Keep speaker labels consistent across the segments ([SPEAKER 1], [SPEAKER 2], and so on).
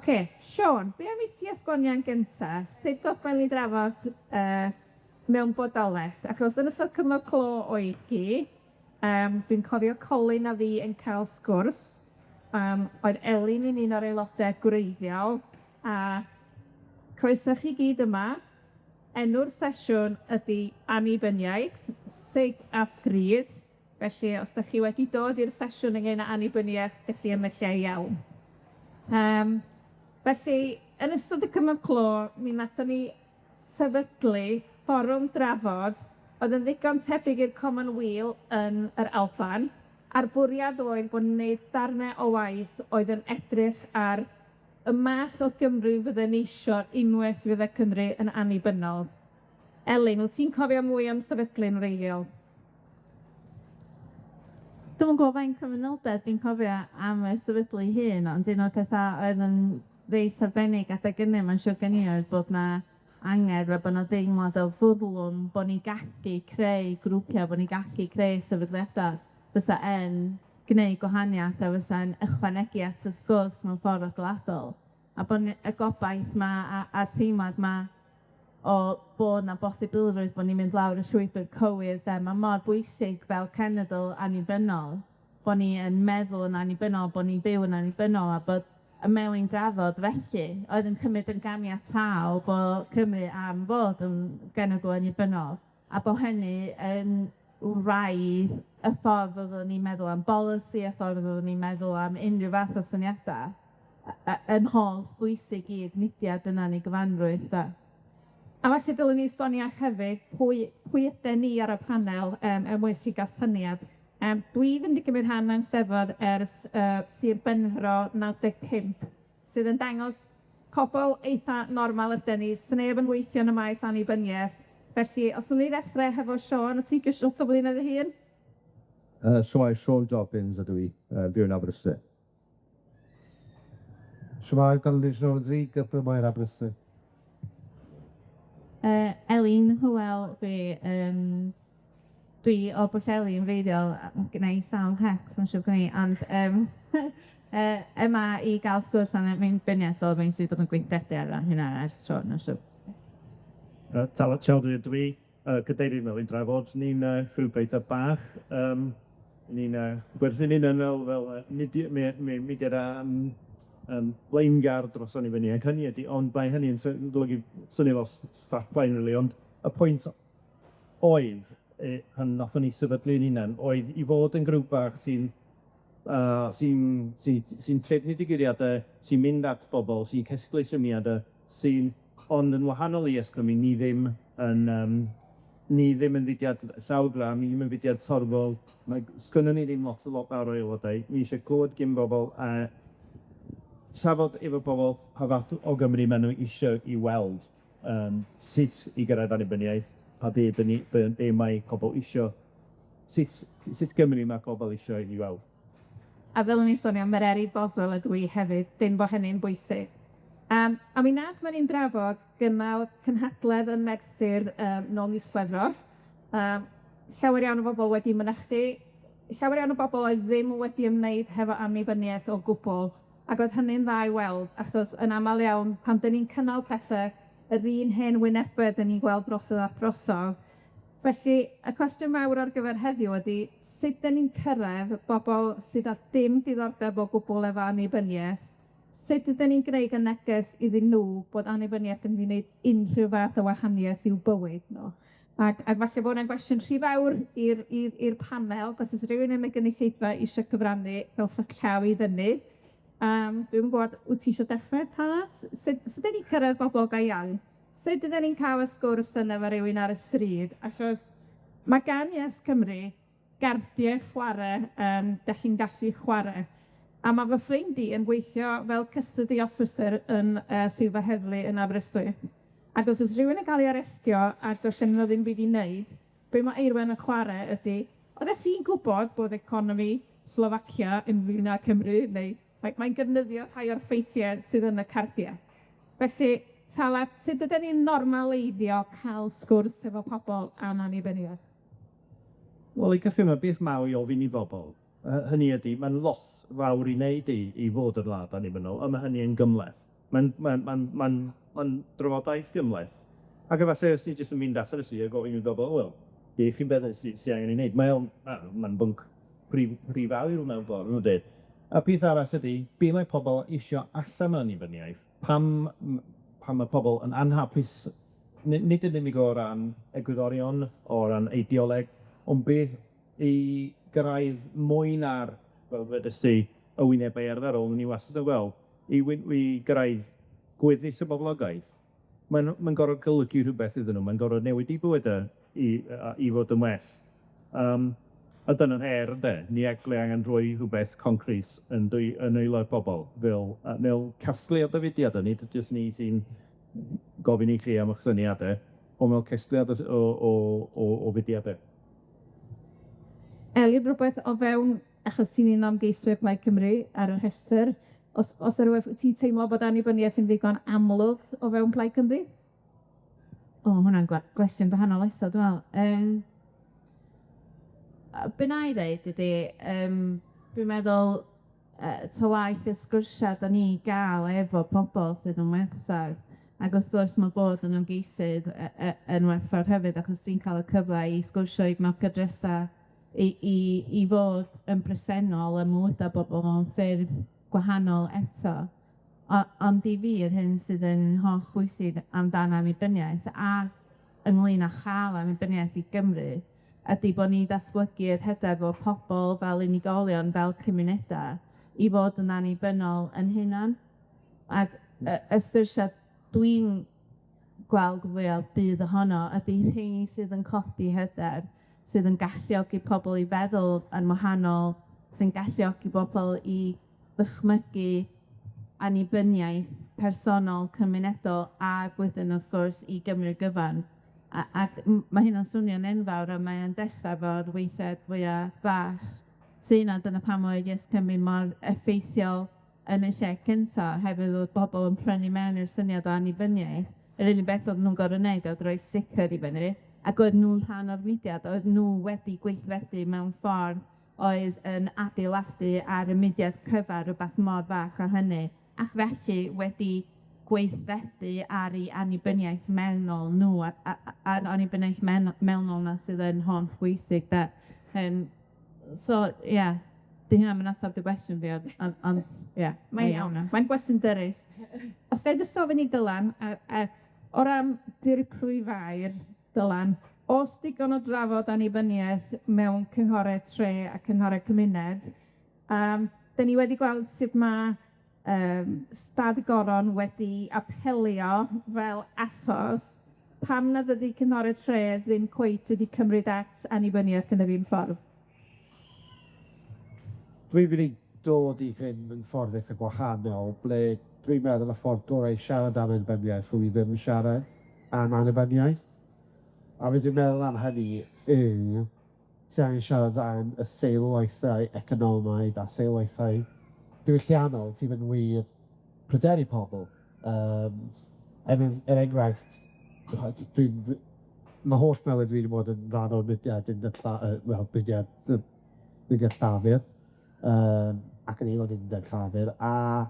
[SPEAKER 1] Ocê, Siôn, be am i ti esbonio'n gynta, sut gobel i drafod yy mewn bodoleth, achos yn ystod cyfnod clo oedd hi, dwi'n cofio Colin a fi yn ca'l sgwrs, oedd Elin yn un o'r aelode gwreiddiol, a croeso chi gyd yma. Enw'r sesiwn ydi Annibyniaeth, sut a pryd, felly os 'dach chi wedi dod i'r sesiwn ynglyn â annibyniaeth, 'dych chi yn y lle iawn. Felly, yn ystod y cyfnod clo, mi nathon ni sefydlu fforwm drafod oedd yn ddigon tebyg i'r Common Weal yn yr Alban, a'r bwriad oedd bod ni'n neud darne o waith oedd yn edrych ar y math o Gymru fydden ni isio unwaith fydde Cymru yn annibynnol. Elin, wyt ti'n cofio mwy am sefydlu'n wreiddiol?
[SPEAKER 2] Dwi'm yn gwbo faint o manylder dwi'n cofio am y sefydlu 'i hun, ond un o'r petha oedd yn reit arbennig adeg gynny, ma'n siŵr gen i, oedd bod 'na angerdd a bo' 'na deimlad o fwrlwm bo' ni'n gallu creu grwpia', bo' ni'n gallu creu sefydliada fysa yn gneud gwahaniath a fysa'n ychwanegu at y sgwrs mewn ffordd adeiladol, a bo' ni y gobaith 'ma a a'r teimlad 'ma o bod 'na bosibilrwydd bo' ni'n mynd lawr y llwybyr cywir de, ma' mor bwysig fel cenedl annibynnol bo' ni yn meddwl yn annibynnol, bo' ni'n byw yn annibynnol, a bod y melin drafod felly oedd yn cymryd yn ganiataol bo' Cymru am fod yn genedl annibynnol, a bo' hynny yn wraidd y ffordd oddwn ni'n meddwl am bolisi, y ffordd oddwn ni'n meddwl am unryw fath o syniada yn holl bwysig i'r mudiad yna yn ei gyfanrwydd de.
[SPEAKER 1] A falle dylwn ni sonio hefyd pwy pwy yden ni ar y panel er mwyn ti ga'l syniad. Dwi ddim 'di cymryd rhan mewn Steddfod ers Sir Benfro 95, sydd yn dangos pobol eitha normal yden ni, sneb yn weithio yn y maes annibyniaeth. Felly, os wn i ddechre hefo Siôn, wt ti isio cyflwyno dy hun?
[SPEAKER 3] Shwmae, Siôn Jobbins ydw i, byw yn Aberystwyth.
[SPEAKER 4] Shwmae, Dylan Jones i gyda Aberystwyth.
[SPEAKER 2] Elin Hywel dwi dwi o Bwllheli yn wreiddiol, a ma' gynna i sawl het ma'n siŵr gen i, ond yma i ga'l sgwrs am annibyniaeth fel rywun sy 'di bod yn gweithredu ar ran hynna ers tro, ma'n siŵr.
[SPEAKER 5] Talat Chaudhry ydw i, cadeirydd Melin Drafod. Ni'n grŵp eitha bach, ni'n gwerthu'n hunan fel fel mudi- mi- mi- mudiad am blaengar dros annibyniaeth, hynny ydi, ond mae hynny yn golygu swnio fel strapline rili, ond y pwynt oedd, pan nathon ni sefydlu'n hunan, oedd i fod yn grŵp bach sy'n sy'n sy'n sy'n trefnu digwyddiade, sy'n mynd at bobol, sy'n casglu syniade, sy'n ond yn wahanol i Yes Cymru, ni ddim yn ni ddim yn fudiad llawr gwlad, ni ddim yn fudiad torfol, mae sgynnon ni ddim lot o lot fawr o aelodau, ni isie clywed gin bobol a trafod efo bobol pa fath o Gymru ma' nw isio i weld, sut i gyrraedd annibyniaeth, a be' 'dyn ni be' be' mae pobol isio, sut sut Gymru ma' pobol isio i weld.
[SPEAKER 1] A fel o'n i'n sonio, Mererid Boswell ydw i hefyd, dim bo' hynny'n bwysig. A mi nath Melin Drafod gynnal cynhadledd yn Merthyr nôl mis Chwefror. Llawer iawn o bobol wedi mynychu, llawer iawn o bobol oedd ddim wedi ymwneud hefo annibyniaeth o gwbwl, ac oedd hynny'n dda i weld, achos yn amal iawn, pan 'dyn ni'n cynnal pethe, yr un hen wynebe 'dyn ni'n gweld drosodd a throsodd. Felly, y cwestiwn mawr ar gyfer heddiw ydi, sut 'dyn ni'n cyrraedd bobol sydd â dim diddordeb o gwbwl efo annibyniaeth? Sut ydyn ni'n gwneud y neges iddyn nhw bod annibyniaeth yn mynd i wneud unrhyw fath o wahaniaeth i'w bywyd nhw? Ac ac falle bo' wnna'n gwestiwn rhy fawr i'r i'r i'r panel, os o's rywun yn y gynulleidfa isio cyfrannu, rhowch y llaw i fyny. Dwi'm yn gwbod, wyt ti isio dechre, Talat? Sut sut 'dan ni'n cyrraedd bobol go iawn? Sut ydyn ni'n cael y sgwrs yna efo rywun ar y stryd? Achos ma' gan Yes Cymru gardie chware 'dach chi'n gallu chware. A ma' fy ffrind i yn gweithio fel custody officer yn swyddfa heddlu yn Aberystwyth. Ac os o's rhywun yn ca'l ei arestio a does gennyn nw ddim byd i wneud, be' ma' Eirwen yn chware ydi, oeddech ti'n gwbod bod economi Slofacia yn fwy na Cymru, neu mae mae'n defnyddio rhai o'r ffeithie sydd yn y cardie. Felly, Talat, sut ydyn ni'n normaleiddio ca'l sgwrs efo pobol am annibyniaeth?
[SPEAKER 5] Wel, i gychwyn, ma' beth mawr i ofyn i bobol, hynny ydi, ma'n lot fawr i wneud i i fod yn wlad annibynnol, a ma' hynny yn gymleth. Ma'n ma'n ma'n ma'n ma'n drafodaeth gymleth, ac efallai os ti jyst yn mynd allan y stryd a gofyn i bobol, wel, be' chi'n meddwl sy sy angen 'i neud, mae o'n ma'n bwnc prif prif awyr mewn ffordd, nhw'n dweud. A peth arall ydi, be' mae pobol isio allan o annibyniaeth, pam pam ma' pobol yn anhapus, nid yn unig o ran egwyddorion, o ran eideoleg, ond beth i gyrraedd mwy na'r, fel wedes i, y wynebau arferol, ni wastad yn weld, i i gyrraedd gweddill y boblogaeth, mae'n mae'n gorod golygu rhywbeth iddyn nw, mae'n gorod newid 'u bywyde i i fod yn well. Yym a dyna'n her ynde, ni actually angen rhoi rhwbeth concrit yn dwy- yn aelod pobol, fel yy fel casgliad o fudiada, nid jyst ni sy'n gofyn i chi am 'ych syniade, on' fel casgliad o o o o fudiade.
[SPEAKER 1] Elin, rwbeth o fewn, achos ti'n un o ymgeiswyr Plaid Cymru ar y rhestyr, os o's 'na rwbeth wyt ti'n teimlo bod annibyniaeth yn ddigon amlwg o fewn Plaid Cymru?
[SPEAKER 2] O, ma' hwnna'n gwestiwn gwahanol eto, dwi me'wl. Be' wna i ddeud ydi yym dwi'n meddwl ta waeth y sgwrsia' 'dan ni ga'l efo pobol sydd yn werthfawr, ac wrth gwrs ma' bod yn ymgeisydd yn werthfawr hefyd, achos ti'n ca'l y cyfle i sgwrsio i gnocio drysa i fod yn bresennol ym mywyda bobol mewn ffyrdd gwahanol eto. Ond i fi, yr hyn sydd yn hollbwysig amdan annibyniaeth a ynglyn â cha'l annibyniaeth i Gymru ydi bo' ni'n datblygu'r hyder fel pobol, fel unigolion, fel cymuneda i fod yn annibynnol 'yn hunan. Ac y sgyrsia dwi'n gweld fwya budd ohono ydi rheini sydd yn codi hyder, sydd yn galluogi pobol i feddwl yn wahanol, sy'n galluogi bobol i ddychmygu annibyniaeth personol, cymunedol, ag wedyn wrth gwrs i Gymru gyfan. A ac ma' hynna'n swnio'n enfawr, a mae o'n dechra efo'r weithred fwya bach. So hynna dyna pam oedd Yes Cymru mor effeithiol yn y lle cynta, hefyd o'dd bobol yn prynu mewn i'r syniad o annibyniaeth. Yr unig beth oedden nw'n gorfod neud o'dd roi sticer i fyny, ac oedden nw'n rhan o'r mudiad, oedd nw wedi gweithredu mewn ffordd oedd yn adeiladu ar y mudiad cyfa, rwbath mor fach â hynny, ac felly wedi gweithredu ar 'u annibyniaeth mewnol nw a a'r annibyniaeth mewnol 'na sydd yn hollbwysig de. So ie, 'di hynna 'im yn atab dy gwestiwn di ond on- ond ie.
[SPEAKER 1] Mae'n iawn. Mae'n gwestiwn dyrys. Os ga i jyst ofyn i Dylan, a o ran dirprwy fair, Dylan, o's digon o drafod annibyniaeth mewn cynghore tre a cynghore cymuned? 'Dan ni wedi gweld sut ma' Stad y Goron wedi apelio fel asos, pam nad ydi cynghore tre ddim cweit wedi cymryd at annibyniaeth yn yr un ffordd?
[SPEAKER 4] Dwi'n mynd i dod i hyn mewn ffordd eitha gwahanol, ble dwi'n meddwl y ffordd gorau i siarad am annibyniaeth yw i ddim yn siarad am annibyniaeth. A be dwi'n meddwl am hynny yw, ti angen siarad am y seilwaithau economaidd a seilwaithau diwylliannol sydd yn wir pryderu pobl. Er er enghraifft, dwi'n ma' holl bywyd fi 'di bod yn rhan o'r mudiad undeb wel, mudiad mudiad Llafur, ac yn aelod undeb Llafur, a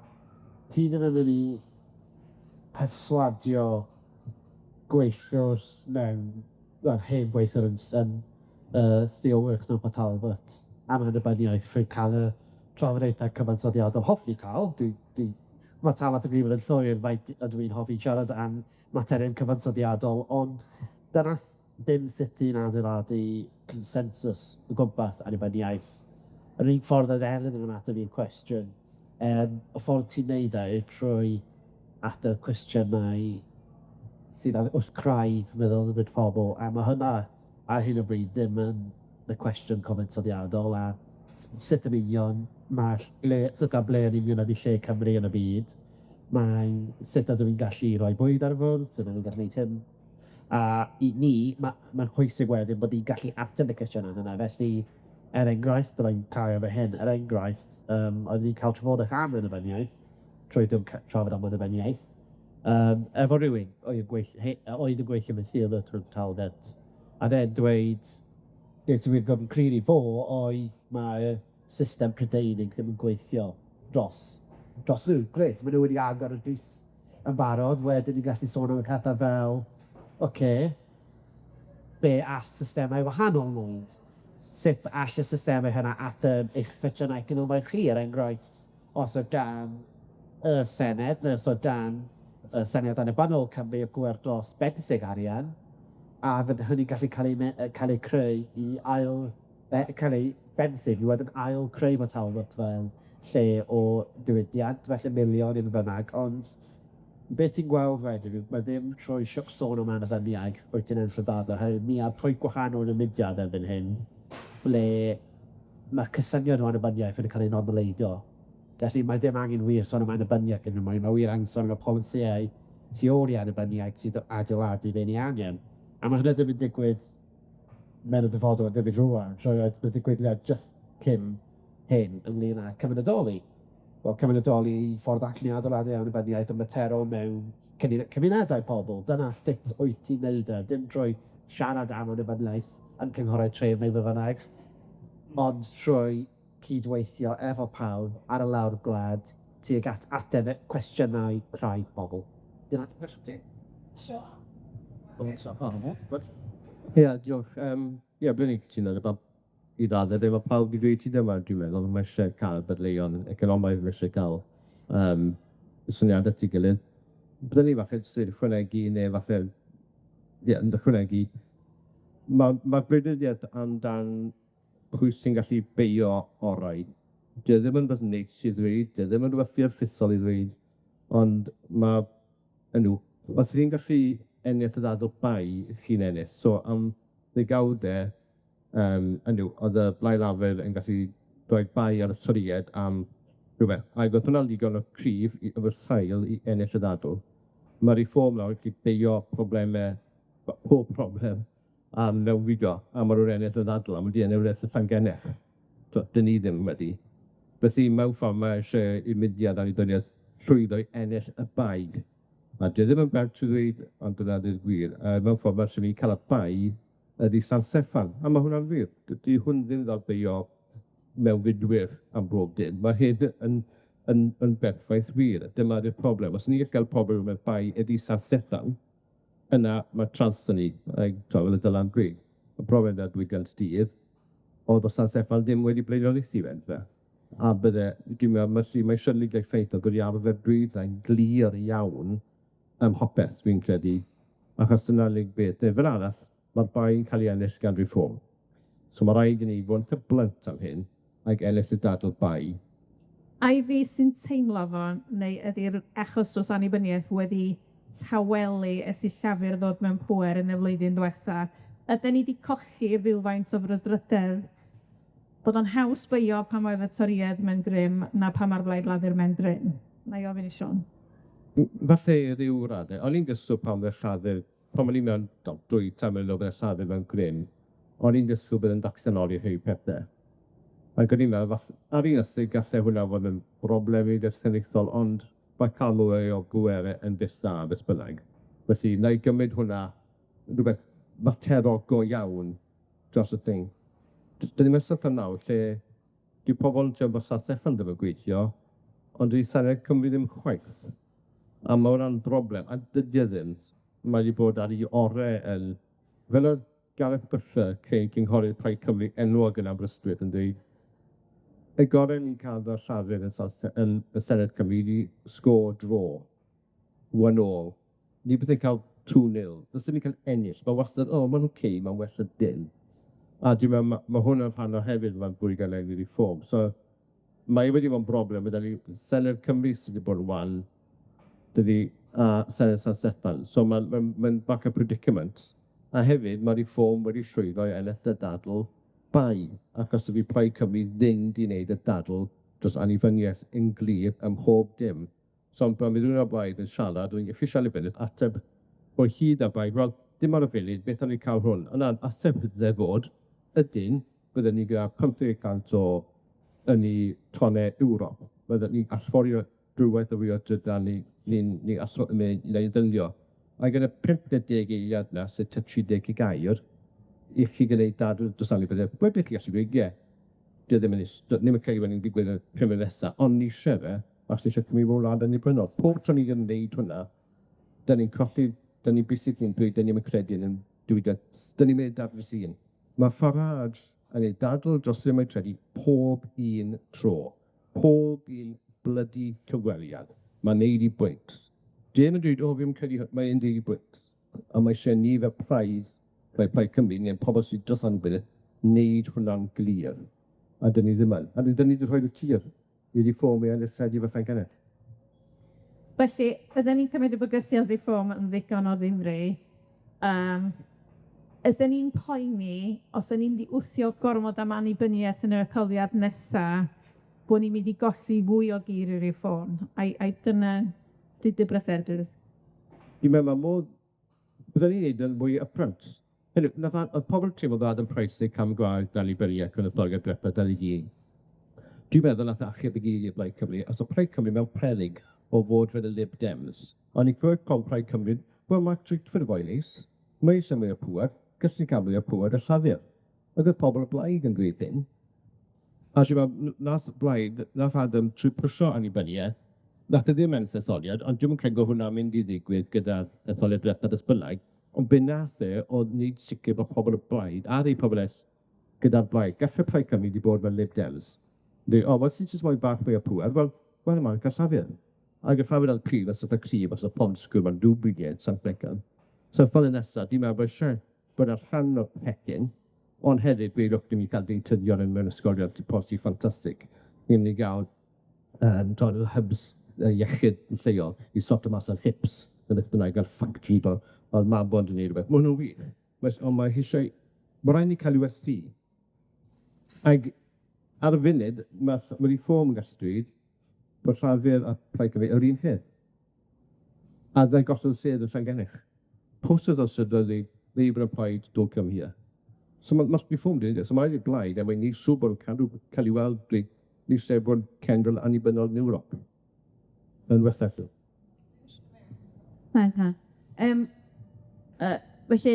[SPEAKER 4] ti ddim yn mynd i perswadio gweithiwr mewn, wel, hen gweithiwr yn yn Steelworks mewn Port Talbot am annibyniaeth trwy ca'l y trafodaethau cyfansoddiadol hoffi ca'l, dwi dwi ma' Talat yn gwybod yn llwyr faint ydw i'n hoffi siarad am materion cyfansoddiadol, ond dyna dim sut ti'n adeiladu consensus o gwmpas annibyniaeth. Yr un ffordd oedd Elin yn ymateb i'r cwestiwn, y ffordd ti'n neud e yw trwy ateb cwestiynau sydd ar wrth craidd meddylfryd pobl, a ma' hynna ar hyn o bryd ddim yn y cwestiwn cyfansoddiadol a sut yn union ma' ble sut a ble yn union ydi lle Cymru yn y byd, mae sut ydw i'n gallu rhoi bwyd ar y fwrdd, sut ydw i'n gallu neud hyn, a i ni, ma'n pwysig wedyn bod ni'n gallu ateb y cwestiynau yna, felly, er enghraifft, byddai'n cario efo hyn, er enghraifft, oeddwn i'n cael trafodaeth am annibyniaeth, trwy ddim trafod am annibyniaeth, efo rywun oedd yn oedd yn gweithio mewn Steelworks mewn Talbot, a fe'n dweud, beth dwi'n gwybod yn clir i fo oedd mae'r system Prydeinig ddim yn gweithio dros nhw. Grêt, maen nhw wedi agor y drws yn barod, wedyn ni'n gallu sôn am y petha fel, ocê, be all systemau wahanol wneud? Sut all y systemau hynna ateb eich cwestiynau economaidd chi, er enghraifft, os oedd gan y Senedd, neu os oedd gan y Senedd Annibynnol Cymru y pŵer dros benthyg arian, a fydde hynny'n gallu cael ei me- cael ei creu i ail cael ei benthyg i wedyn ail creu Port Talbot fel lle o diwydiant, falle miliwn neu be bynnag, ond be ti'n gweld wedyn yw mae ddim trwy sôn am annibyniaeth wyt ti'n ennill y dadl, oherwydd ni ar pwynt gwahanol yn y mudiad erbyn hyn, ble ma'r cysyniad o annibyniaeth wedi cael ei normaleiddio. Felly mae dim angen wir sôn am annibyniaeth unrhyw mwy, ma' wir angen sôn am y polisïau tu ôl i annibyniaeth sydd yn adeiladu be ni angen. A ma' hwnna ddim yn digwydd mewn y dyfodol yn debyg rŵan, so y digwyddiad jyst cyn hyn ynglyn â cymunedoli. Wel, cymunedoli ffordd allan i adeiladu annibyniaeth yn materol mewn cymunedau pobl. Dyna sut wyt ti'n neud e, dim trwy siarad am annibyniaeth yn cynghorau tref neu be bynnag, ond trwy cydweithio efo pawb ar y lawr gwlad tuag at ateb y cwestiynau craidd bobl. Dyna ateb cwestiwn ti?
[SPEAKER 3] Ia, diolch. Ia, byddwn i'n cytuno efo i raddau be' ma' pawb 'di dweud hyd yma, dwi'n meddwl, ma' isie ca'l dadleuon economaidd, ma' isie ca'l y syniade at 'i gilydd. Byddwn i falle jyst yn ychwanegu ne' falle ie, yn ychwanegu, ma' gwleidyddiaeth amdan pwy sy'n gallu beio orau. Dyw e ddim yn rwbeth neis i ddweud, dyw e ddim yn rwbeth fuarthusol i ddweud, ond ma' ynw, os ti'n gallu ennill y ddadl bai, chi'n ennill. So am ddegawde, ynw, o'dd y Blaid Lafur yn gallu rhoi bai ar y Torïaid am rywbeth, ag o'dd hwnna'n ddigon o cryf i efo'r sail i ennill y ddadl. Ma' Reform nawr 'di beio probleme, pob problem am mewnfudo, a ma' nw'n ennill y ddadl, a ma' 'di ennill y Llangennech. So, 'dyn ni ddim wedi. Felly, mewn ffordd, ma' isie i mudiad annibyniaeth llwyddo i ennill y bai. A dyw e ddim yn bert i ddweud, ond dyna di'r gwir. Mewn ffordd, ma' isie ni ca'l y bai ydi San Steffan, a ma' hwnna'n wir. Dydi hwn ddim fel beio mewnfudwyr am bob dim. Ma' hyn yn berffaith wir. Dyma 'di'r problem. Os ni'n ga'l problem efo'r bai ydi San Steffan, yna ma' chance 'da ni, like, t'o' fel y Dylan gweud, y broblem 'da diwydiant dur, o'dd o San Steffan ddim wedi blaenoriaethu fe yndyfe? A bydde, dwi'n meddwl, ma' sy- mae Shirley Gaeth wedi arfer dweud yn glir iawn ym mhopeth, fi'n credu, achos dyna'r unig beth. Neu fel arall, ma'r bai'n cael ei ennill gan Reform. So ma' raid i ni fod yn itha blunt am hyn, ag ennill y dadl bai.
[SPEAKER 1] Ai fi sy'n teimlo fo, neu ydi'r achos dros annibyniaeth wedi tawelu ers i Llafur ddod mewn pŵer yn y flwyddyn ddiwetha? Ydan ni 'di colli rywfaint o frwdfrydedd bod o'n haws beio pan oedd y Torïaid mewn grym na pan mae'r Blaid Lafur mewn grym? Wna i ofyn i Siôn.
[SPEAKER 3] Falle i ryw radde, o'n i'n disgwl pan o'dd y Llafur, pan o'n i mewn dwy tair mlynedd o'dd y Llafur mewn grym, o'n i'n disgwl bydd yn datganoli rhei pethe. Ac o'n i'n meddwl ar un ystyr galle hwnna fod yn broblem i cenedlaethol, ond ma' ca'l mwy o bwere yn beth da beth bynnag. Felly, wna i gymryd hwnna, rwbeth materol go iawn dros y thing. 'Dan ni mewn sefyllfa nawr lle dyw pobol yn teimlo bo' San Steffan ddim yn gweithio, ond dyw Senedd Cymru ddim chwaith. A ma' hwnna'n broblem, a dydi o ddim. Mae 'di bod ar 'i ore yn, fel o'dd Gareth Butler, cyn cynghorydd Plaid Cymru enwog yn Aberystwyth yn dweud, y gore ni'n ca'l fel Llafur yn yn y Senedd Cymru 'di score draw, 1-all. Ni byth yn ca'l 2-0, dylsen ni ca'l ennill, ma' wastad, o, ma'n ocê, ma'n well na dim. A dwi'n me'wl ma' hwn yn rhan o hefyd ma'n bwy gael ei Reform. So mae wedi bod yn broblem, ma' 'da ni Senedd Cymru sydd wedi bod yn wan, dydi, a Senedd San Steffan. So ma'n ma'n ma'n bach o predicament. A hefyd, ma' Reform wedi llwyddo i ennill y dadl bai, achos dydi Plaid Cymru ddim 'di wneud y dadl dros annibyniaeth yn glir ym mhob dim. So pan fydd rywun o'r blaid yn siarad, dwi'n gallu siarad i fyny, ateb o hyd ar blaid, wel, dim ar y funud, beth am ni ca'l hwn? Yna'n ateb bydde fod, ydyn, bydden ni gyda 50% o ynni tone Ewrop. Bydden ni'n allforio rhywfaint o fwy o drydan ni'n neu ddyndio. A gyda 50 eiliad 'na, sef tua 30 y gair, i chi gneud dadl dros annibyniaeth, wel, beth chi gallu dweud, ie, dyw e ddim yn ddim yn credu bod ni'n digwydd y pum mlynedd nesa, ond ni isie fe, achos isie Cymru fod yn wlad annibynnol. Pob tro ni ddim yn neud hwnna, 'Dan ni'n colli, 'dan ni basically'n dweud 'dan ni'm yn credu yn 'yn diwydiant, 'dan ni'n mynd ar fy's hun. Ma' Farage yn ei dadl dros ddim o'i credu pob un tro, pob un blydi cyfweliad, ma'n neud 'i bwynt. 'Di e'm yn dweud, o, fi'm yn credu hy-, mae e'n deud 'i bwynt. A mae isie ni fel plaid, fel Plaid Cymru, neu'n pobol sy dros annibyniaeth, wneud hwnna'n glir. A 'dyn ni ddim yn. A 'dyn ni 'di rhoid y tir i Reform i ennill seddi fatha gynne.
[SPEAKER 1] Felly, bydden ni'n cymryd y bygythiad Reform yn ddigon o ddifri. Yym ydyn ni'n poeni os o'n ni'n mynd i wthio gormod am annibyniaeth yn yr etholiad nesa, bo' ni'n mynd i golli fwy o gyr i Reform, ai dyna 'di dy bryder di?
[SPEAKER 3] Dwi'n meddwl ma' modd, bydden ni'n neud yn mwy upfront. Hynny yw, nath a- o'dd pobol teimlo bod Adam Price 'di cam gweld annibyniaeth yn y etholiad dwetha 21. Dwi'n meddwl nath achub y gyd i Blaid Cymru, achos o'dd Plaid Cymru mewn peryg o fod fel y Lib Dems. O'n i'n clywed pobl Plaid Cymru, wel ma' Drakeford yn foi neis, mae eisiau mwy o pŵer, gallu cael mwy o pŵer a Llafur. Ac o'dd pobl y Blaid yn dweud hyn. A ti'n gwbod, nath Blaid, nath Adam trwy pwsio annibyniaeth, nath e ddim ennill etholiad, ond dwi'm yn credu bo' hwnna'n mynd i ddigwydd gyda'r etholiad diwetha beth bynnag, ond be' nath e o'dd neud sicir bo' pobol y Blaid, a rhei pobol eryll gyda'r Blaid, galle Plaid Cymru 'di bod fel Lib Dems, neu o, wel, ti jyst moyn bach mwy o pŵer, wel, wel, ma'n ga'l Llafur. Ag y Llafur oedd prif, os oedd y cryf, os oedd Pont Sgwr, dwbl San Becan. So ffordd nesa, dwi'n meddwl bod isie bod ar rhan o'r pecyn, ond hefyd gweud, look, ni'n mynd i ga'l deintyddion yn mewn ysgolion, sy'n polisi ffantastig. Ni'n mynd i ga'l yym t'od yr hubs yy iechyd yn lleol i sorto mas yr hips, ne' beth bynnag, a'r factory fel o'dd Mabon 'di neud rwbeth. Ma' hwnnw'n wych. Ond ma' isie, ma' raid ni ca'l U Ess Tee. Ag ar y funud, ma' Reform yn gallu dweud bod Llafur a Plaid Cymru yr un peth. A ddau gosod sedd yn Llangennech. Posters are suddenly Labour and Plaid don't come here. So ma' ma' Reform 'di neud e, so ma' raid i'r blaid er mwyn neud siŵr bod nw'n cadw ca'l 'i weld dweud ni isie bod cenedl annibynnol yn Ewrop. Yn well allan.
[SPEAKER 2] Na. Felly,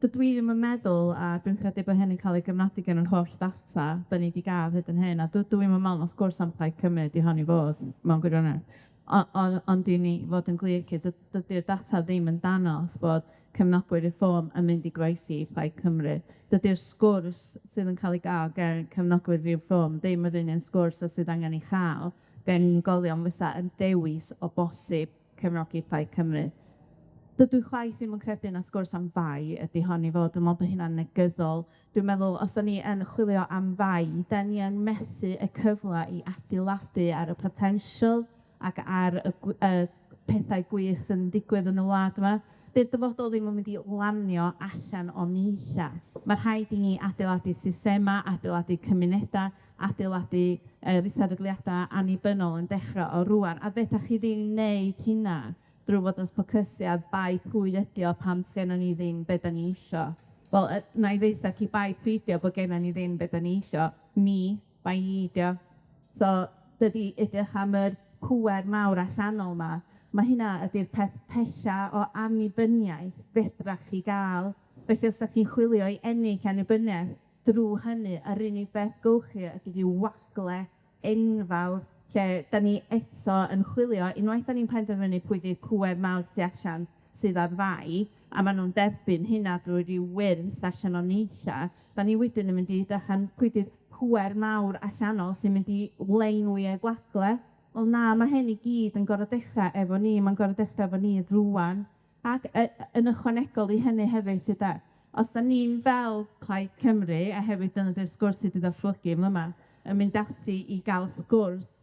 [SPEAKER 2] dydw i ddim yn meddwl, a dwi'n credu bod hyn yn cael ei gyfnodi gan yr holl data 'dan ni 'di ga'l hyd yn hyn, a dydw i'm yn meddwl ma' sgwrs am Plaid Cymru 'di hon i fod mewn gwirionedd. Ond i ni fod yn glir 'lly, dydi'r data ddim yn danos bod cefnogwyr Reform yn mynd i groesi i Plaid Cymru. Dydi'r sgwrs sydd yn cael ei ga'l gen cefnogwyr Reform ddim yr un un sgwrs a sydd angen ei chael gen unigolion fysa yn dewis o bosib cefnogi Plaid Cymru. Dydw i chwaith ddim yn credu na sgwrs am fai ydi hon i fod, dwi'n me'wl bo' hynna'n negyddol. Dwi'n meddwl os o'n ni yn chwilio am fai, 'dan ni yn methu y cyfle i adeiladu ar y potensial ac ar y y pethau gwych sydd yn digwydd yn y wlad yma. Dy'r dyfodol ddim yn mynd i lanio allan o nunlla. Ma' rhaid i ni adeiladu systema, adeiladu cymuneda, adeiladu yy sefydliada annibynnol yn dechra o rŵan, a fedach chi ddim wneud hynna drw fod yn ffocysu ar bai pwy ydi o pam sgennon ni ddim be' 'dan ni isio. Wel, yy 'nai ddeutha chi bai peidio bod gennon ni ddim be' 'dan ni isio, ni, bai ni 'di o. So dydi edrych am yr pŵer mawr allanol 'ma, ma' hynna ydi'r peth pella o annibyniaeth fedrach chi ga'l. Felly os 'dach chi'n chwilio i ennill annibyniaeth drw hynny, yr unig beth gowch chi ydi ryw wagle enfawr lle 'dan ni eto yn chwilio, unwaith 'dan ni'n penderfynu pwy 'di'r pŵer mawr tu allan sydd ar fai, a ma' nw'n derbyn hynna drwy ryw wyrth allan o nunlla, 'dan ni wedyn yn mynd i edrych am pwy 'di'r pŵer mawr allanol sy'n mynd i lenwi y gwagle. Wel na, ma' hyn i gyd yn gor'o' dechra efo ni, ma'n gor'o' dechra efo ni rŵan. Ac yy yn ychwanegol i hynny hefyd gyda, os 'dan ni'n fel Plaid Cymru, a hefyd dyna 'di'r sgwrs sydd 'di ddatblygu yn fyma, yn mynd ati i ga'l sgwrs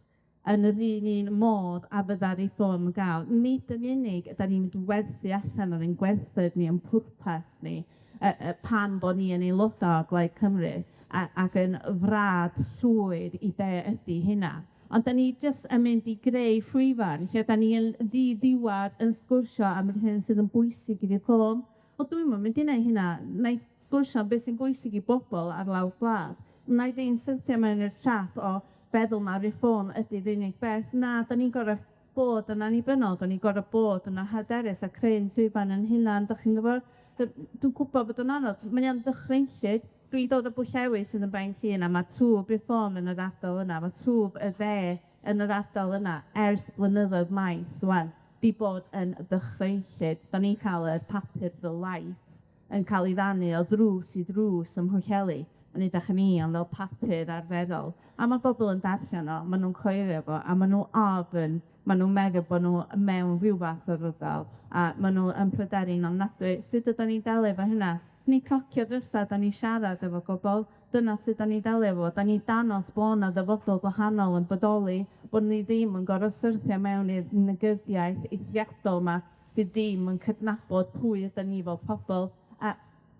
[SPEAKER 2] yn yr un un modd a fydda Reform yn ga'l, nid yn unig ydan ni'n mynd i werthu allan ar ein gwerthoedd ni, ein pwrpas ni, pan bo' ni yn aeloda o Blaid Cymru, a ac yn frad llwyr i be' ydi hynna. Ond 'dan ni jyst yn mynd i greu llwyfan lle 'dan ni yn ddi-ddiwadd yn sgwrsio am yr hyn sydd yn bwysig i Reform. Wel, dwi'm yn mynd i neud hynna. Wna i sgwrsio am beth sy'n bwysig i bobol ar lawr gwlad. Wna i ddim syrthio mewn i'r trap o feddwl ma' Reform ydi'r unig beth. Na, 'dan ni'n gor'o' bod yn annibynnol, 'dan ni'n gor'o' bod yn hyderus a creu'n llwyfan 'yn hunan, 'dach chi'n gwbod? Dwi'n gwbod bod o'n anodd, mae o'n ddychrynllyd. Dwi'n dod o Bwllheli sydd yn baent un, a ma' twf Reform yn yr ardal yna, ma' twf y dde yn yr ardal yna ers blynyddoedd maith ŵan. 'di bod yn ddychrynllyd. 'Dan ni'n ca'l y papur The Light yn ca'l 'i rannu o ddrws i ddrws ym Mhwllheli, yn edrych yn union fel papur arferol, a ma' bobol yn darllen o, ma' nw'n coelio fo, a ma' nw ofyn, ma' nw'n meddwl bo' nw mewn ryw fath o ryfel, a ma' nw yn pryderu'n ofnadwy. Sut ydan ni'n delio efo hynna? Ni'n clocio drysa, 'dan ni'n siarad efo pobol, dyna sut 'dan ni'n delio efo fo. 'Dan ni'n danos bo' 'na ddyfodol gwahanol yn bodoli, bo' ni ddim yn gor'o' syrthio mewn i'r negyddiaeth eithriadol 'ma fydd ddim yn cydnabod pwy ydan ni fel pobol, a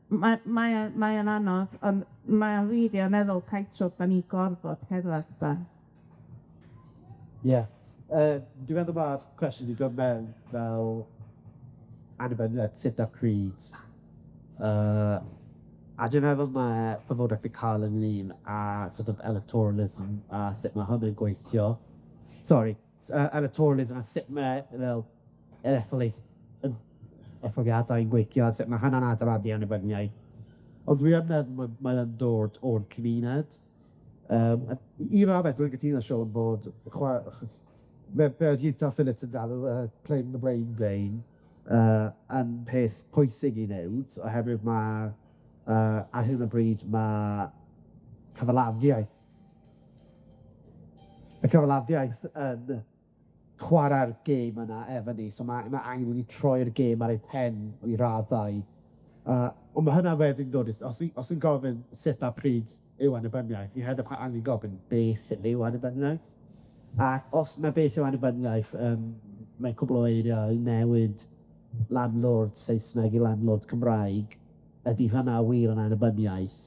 [SPEAKER 2] ma' mae o mae o'n anodd, on' mae o'n rili meddwl tightrope 'dan ni gorfod cerddad 'de.
[SPEAKER 4] Ie dwi'n meddwl ma'r cwestiwn 'di dod mewn fel annibyniaeth sut a pryd, a dwi'n meddwl ma' pobol wedi ca'l ynglyn â sort of electoralism a sut ma' hwnna'n gweithio. Sori, electoralism a sut ma' fel yr etholaeth yn etholiadau'n gweithio a sut ma' hynna'n adeiladu annibyniaeth. Ond dwi yn meddwl mae o'n dod o'r cymuned. A i raddau dwi'n cytuno Siôn bod be' be' oedd Utah Phillips yn galw playing the blame game yn peth pwysig i wneud, oherwydd ma' ar hyn o bryd ma' cyfalafiaeth y cyfalafiaeth yn chwarae'r gêm yna efo ni, so ma' angen i ni troi'r gêm ar ei pen i raddau. Ond ma' hynna wedyn dod i os i os i'n gofyn sut a pryd yw annibyniaeth, i hefyd angen gofyn beth yw annibyniaeth. Ac os ma' beth yw annibyniaeth, mae cwbl o eiriau newid landlord Saesneg i landlord Cymraeg, ydy hynna wir yn annibyniaeth?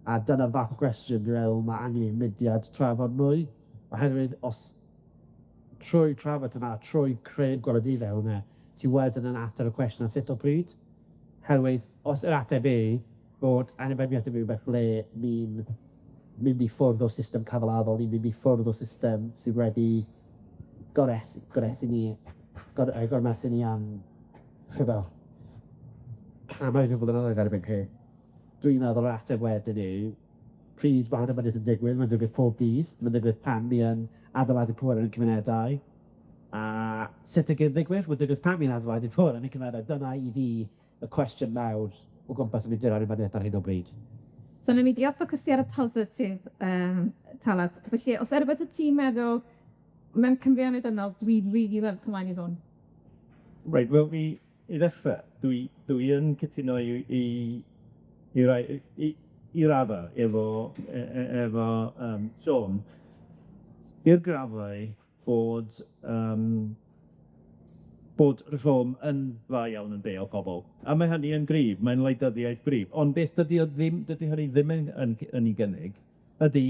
[SPEAKER 4] A dyna'r fath o gwestiwn dwi'n meddwl ma' angen mudiad trafod mwy, oherwydd os trwy trafod yna, trwy creu'r gweledigaeth yna, ti wedyn yn ateb y cwestiwn ar sut o pryd. Herwydd, os yr ateb yw bod annibyniaeth yn rywbeth le ni'n mynd i ffwrdd o system cyfalafol, ni'n mynd i ffwrdd o system sydd wedi goresu ni, gormesu ni am, rhyfel, cannoedd o flynyddoedd erbyn hyn. Dwi'n meddwl yr ateb wedyn yw, pryd ma' annibyniaeth yn digwydd, mae'n digwydd pob dydd, mae'n digwydd pan ni yn adeiladu pŵer yn y cymunedau, a sut y ddigwydd, mae'n digwydd pan ni'n adeiladu pŵer yn y cymunedau. Dyna i fi y cwestiwn mawr o gwmpas y mudiad annibyniaeth ar hyn o bryd.
[SPEAKER 1] So newn ni drio ffocysu ar y positif, Talat. Felly, os e rwbeth wyt ti'n meddwl mewn Cymru annibynnol, dwi rili lyfo ymlaen i hwn.
[SPEAKER 5] Reit, wel mi i ddechre, dwi yn cytuno i rai i radda efo efo Siôn, i'r graddau bod bod Reform yn dda iawn yn beio pobol, a mae hynny yn gryf, mae'n wleidyddiaeth gryf, ond beth dydi o ddim, dydi hynny ddim yn 'i gynnig, ydi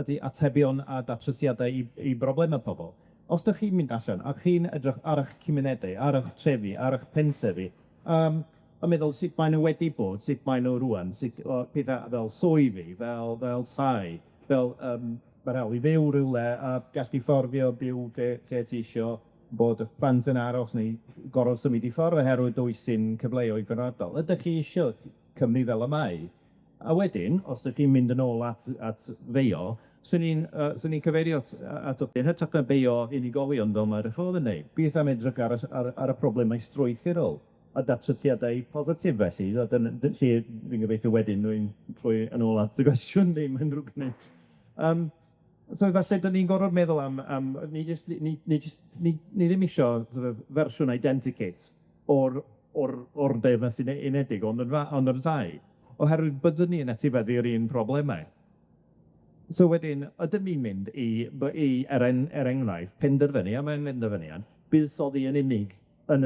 [SPEAKER 5] ydi atebion a datrysiadau i brobleme pobol. Os 'dach chi'n mynd allan a chi'n edrych ar 'ych cymunedau, ar 'ych trefi, ar 'ych pentrefi, a meddwl sut mae nw wedi bod, sut mae nw rŵan, sut o petha fel swyddi, fel tai, fel ma'r hawl i fyw rywle a gallu fforddio byw lle ti isio, bod y plant yn aros neu gor'o' symud i ffordd oherwydd does dim cyfleoedd yn yr ardal. Ydych chi isio Cymru fel y mae? A wedyn, os ydych chi'n mynd yn ôl at feio, swn i'n cyfeirio at yn hytrach na beio unigolion fel mae'r Reform yn neud, beth am edrych ar ar y problemau strwythurol a datrysiadau positif felly, a dyna lle fi'n gobeithio wedyn rwy'n troi yn ôl at y gwestiwn ddim yn ddrwg gen i. So falle 'dan ni'n gorfod meddwl am ni jyst ni ni jyst ni ni ddim isio sort of fersiwn identikit o'r Deyrnas Unedig, ond yn ond yn llai, oherwydd byddwn ni yn etifeddu'r un problemau. So wedyn, ydym ni'n mynd i er enghraifft, penderfynu, a mae'n benderfyniad, buddsoddi yn unig yn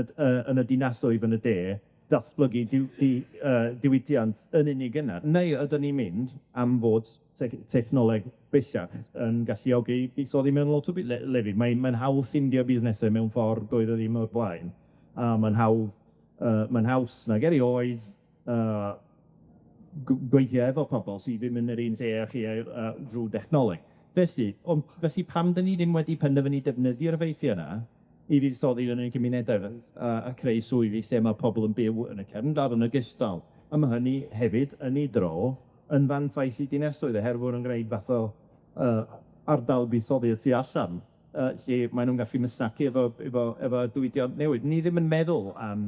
[SPEAKER 5] y dinasoedd yn y de, datblygu diwydiant yn unig yna, neu ydyn ni'n mynd am fod technoleg bellach yn galluogi buddsoddi mewn lot o lefydd. Mae'n hawdd ffindio busnesau mewn ffordd doedd o ddim o'r blaen, a mae'n mae'n haws nag erioed gweithio efo pobol sydd ddim yn yr un lle â chi drw dechnoleg. Felly, pam 'dyn ni ddim wedi penderfynu defnyddio'r effeithie yna i fuddsoddi yn ein cymunedau a creu swyddi lle ma' pobol yn byw yn y cefn gwlad yn ogystal. A ma' hynny hefyd yn ei dro yn fantais i dinasoedd, oherwydd bod nw'n gwneud fath o ardal buddsoddi y tu allan. yy lle mae nw'n gallu masnachu efo efo efo diwydiant newydd. Ni ddim yn meddwl am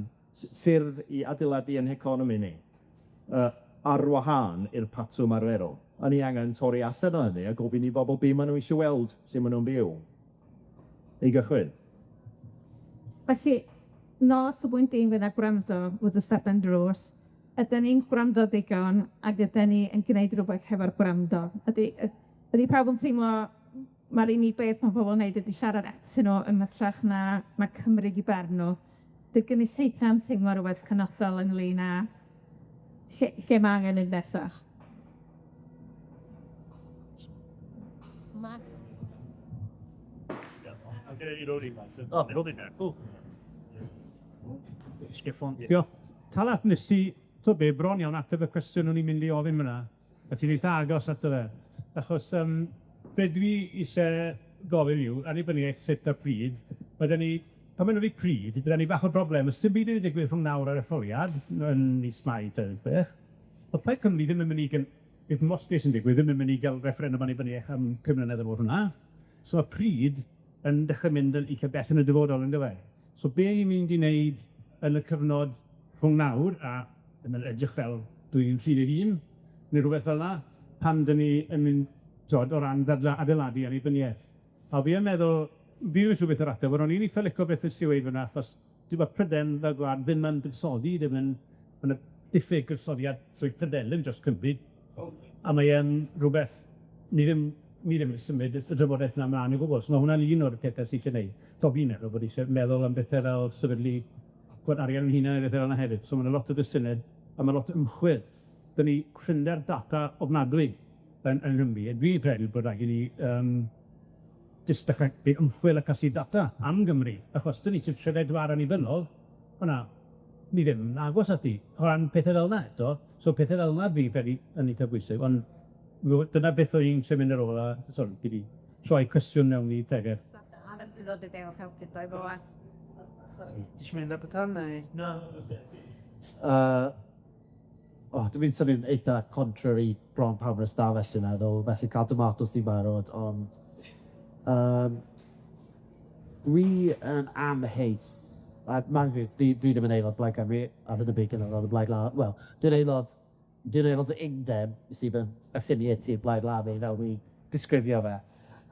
[SPEAKER 5] ffyrdd i adeiladu 'yn heconomi ni yy ar wahân i'r patrwm arferol. A ni angen torri allan o hynny a gofyn i bobol be' ma' nw isio weld, lle ma' nw'n byw. I gychwyn.
[SPEAKER 1] Felly, nod safbwynt un fydd â gwrando wrth y stepen drws, ydyn ni'n gwrando digon ac ydyn ni yn gneud rwbeth hefo'r gwrando? Ydi ydi pawb yn teimlo ma'r unig beth ma' pobol yn neud ydi siarad atyn nw yn hytrach na ma' cymryd 'u barn nw. 'Di'r gynulleidfa'n teimlo rwbeth penodol ynglyn â lle lle ma' angen mynd nesa?
[SPEAKER 6] Diolch. Talat, nes ti, t'o' be', bron iawn ateb y cwestiwn o'n i'n mynd i ofyn fyna, a ti'n eitha agos ato fe, achos yym be' dwi isie gofyn yw, annibyniaeth sut a pryd, ma' 'da ni, pan ma'n dweud pryd, gyda ni bach o broblem, os dim byd yn digwydd rhwng nawr a'r etholiad, yn mis Mai 26, ma' Plaid Cymru ddim yn mynd i gyn- bydd mos beth sy'n digwydd, ddim yn mynd i ga'l refferendwm annibyniaeth am pum mlynedd ar ôl hwnna, so ma' pryd yn dechre mynd yn eitha bell yn y dyfodol yndyfe? So be' ni'n mynd i wneud yn y cyfnod rhwng nawr a yn yr edrych fel 2031 neu rwbeth fel 'na, pan 'dyn ni yn mynd, t'wod, o ran dadla- adeiladu annibyniaeth. A fi yn meddwl, fi ddim yn siŵr beth yw'r ateb, ond o'n i'n itha lico beth wnes ti weud fanna, achos t'bo' Pryden fel gwlad ddim yn buddsoddi, ddim yn, ma' 'na diffyg buddsoddiad trwy Prydenin dros Cymru, a mae e'n rwbeth ni ddim ni ddim yn symud y drafodaeth 'na mlaen o gwbwl, so ma' hwnna'n un o'r pethe sy isie neud. Do, fi'n meddwl bod isie meddwl am bethe fel sefydlu gwad arian 'yn hunan a bethe fel 'na hefyd, so ma' 'na lot o gwestiyne a ma' lot o ymchwil. 'Dan ni prinder data ofnadwy yn yng Nghymru, a dwi'n credu bod raid i ni yym jyst dechrau neud ymchwil a casglu data am Gymru, achos 'dan ni tua trefedwar annibynnol, ma' 'na ni ddim yn agos ati o ran pethe fel 'na eto, so pethe fel 'na dwi'n credu yn eitha bwysig, ond dyna beth o'n i'n trio mynd ar ôl a sori, dwi 'di troi cwestiwn mewn i pregeth.
[SPEAKER 4] Ti isio mynd ar dy tan neu? Na. Yy o, dwi'n mynd i swnio'n eitha contrary bron pawb yn y stafell dwi'n meddwl, felly cael tomatos di'n barod, ond yym dwi yn amheus, a ma'n dwi dwi ddim yn aelod Blaid Cymru, ar hyn o bryd yn aelod o Blaid Lafur, wel, dwi'n aelod dwi'n aelod o Undeb sydd yn affiliate i'r Blaid Lafur fel dwi'n disgrifio fe.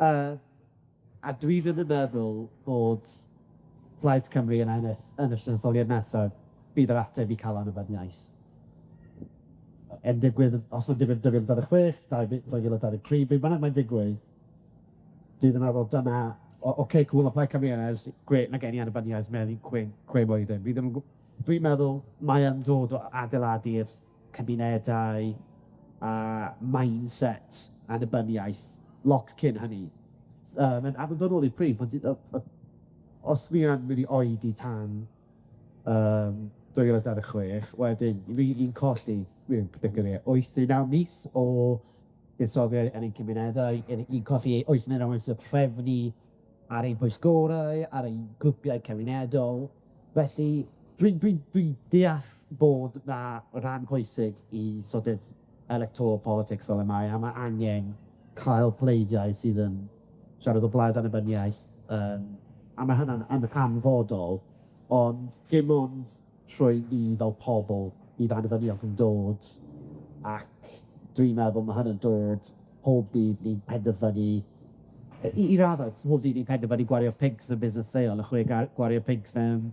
[SPEAKER 4] Yy a dwi ddim yn meddwl bod Plaid Cymru yn ennill yn y etholiad nesaf, bydd yr ateb i cael annibyniaeth. Yn digwydd, os o'n digwydd 2026, 2023, be' bynnag mae'n digwydd, dwi ddim yn meddwl dyna, o- ocê, cŵl, ma' Plaid Cymru yn grêt, ma' gen i annibyniaeth mewn chwe blwyddyn. Fi ddim yn dwi'n meddwl mae yn dod o adeiladu'r cymunedau a mindset annibyniaeth lot cyn hynny. Yym, a dod nôl i'r prif, os fi yn mynd i oedi tan yym 2026, wedyn fi colli, particularly, 8 neu 9 mis o buddsoddiad yn ein cymunedau, ni'n colli 8 neu 9 mis o trefnu ar ein pwyllgorau, ar ein grwpiau cymunedol. Felly, dwi'n dwi dwi deall bod 'na ran pwysig i sort of electoral politics fel y mae, a ma' angen cael pleidiau sydd yn siarad o blaid annibyniaeth, yym a ma' hynna'n yn hanfodol, ond dim ond trwy ni fel pobl bydd annibyniaeth yn dod, ac dwi'n meddwl ma' hynny'n dod pob dydd ni'n penderfynu i raddau, pob dydd ni'n penderfynu gwario pinc yn busnes lleol, a chwe gwario pinc mewn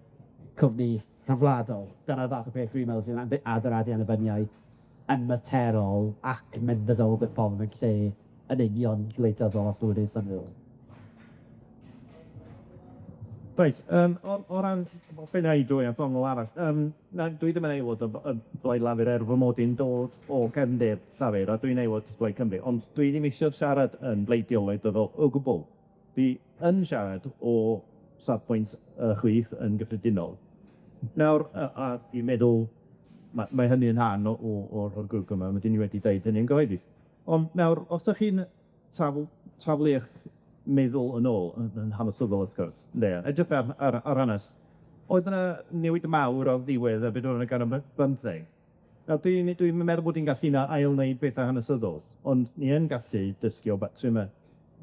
[SPEAKER 4] cwmni rhyngwladol. Dyna'r fath o beth dwi'n meddwl sy'n adeiladu annibyniaeth yn materol ac yn meddylfryd pobl yn lle yn union gwleidyddol os yw'n synnwyr.
[SPEAKER 5] Reit, yym o o ran be' wna i droi at ongl arall, yym na, dwi ddim yn aelod o y Blaid Lafur er fy mod i'n dod o gefndir Llafur a dwi'n aelod Blaid Cymru, ond dwi ddim isio siarad yn bleidiol wleidyddol o gwbwl. Dwi yn siarad o safbwynt y chwith yn gyffredinol. Nawr, a dwi'n meddwl ma' mae hynny yn rhan o o o'r o'r grŵp yma, rydyn ni wedi deud hynny'n gyhoeddus. Ond nawr, os 'dach chi'n taflu 'ych meddwl yn ôl, yn yn hanesyddol wrth gwrs, ynde, edrych ar ar ar hanes, oedd yna newid mawr o'r ddiwedd y bedwaredd ganrif bymtheg. Nawr, dwi'n dwi'm yn meddwl bod ni'n gallu na ail-wneud petha hanesyddol, ond ni yn gallu dysgu o batryma.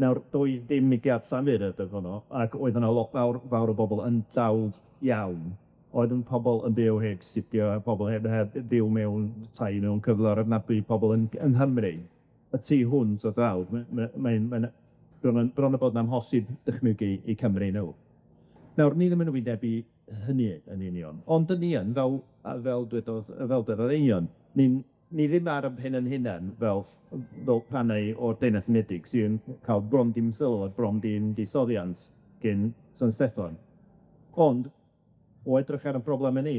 [SPEAKER 5] Nawr, doedd dim mudiad Llafur adeg honno, ac oedd yna lot fawr fawr o bobol yn dlawd iawn. Oedd yn pobol yn byw heb stiwdio, a pobol heb heb byw mewn tai mewn cyflwr ofnadwy, pobol yn yng Nghymru, y tu hwnt o dlawd, mae'n mae'n bron yn bron a bod yn amhosib dychmygu 'u Cymru nw. Nawr, ni ddim yn wynebu hynny yn union, ond 'dyn ni yn, fel a fel dwedodd fel dwedodd Einio'n, ni'n ni ddim ar 'yn pen 'yn hunan fel fel rhannau o'r Deyrnas Unedig sy'n ca'l bron dim sylw a bron dim buddsoddiant gin San Steffan. Ond, o edrych ar 'yn probleme ni,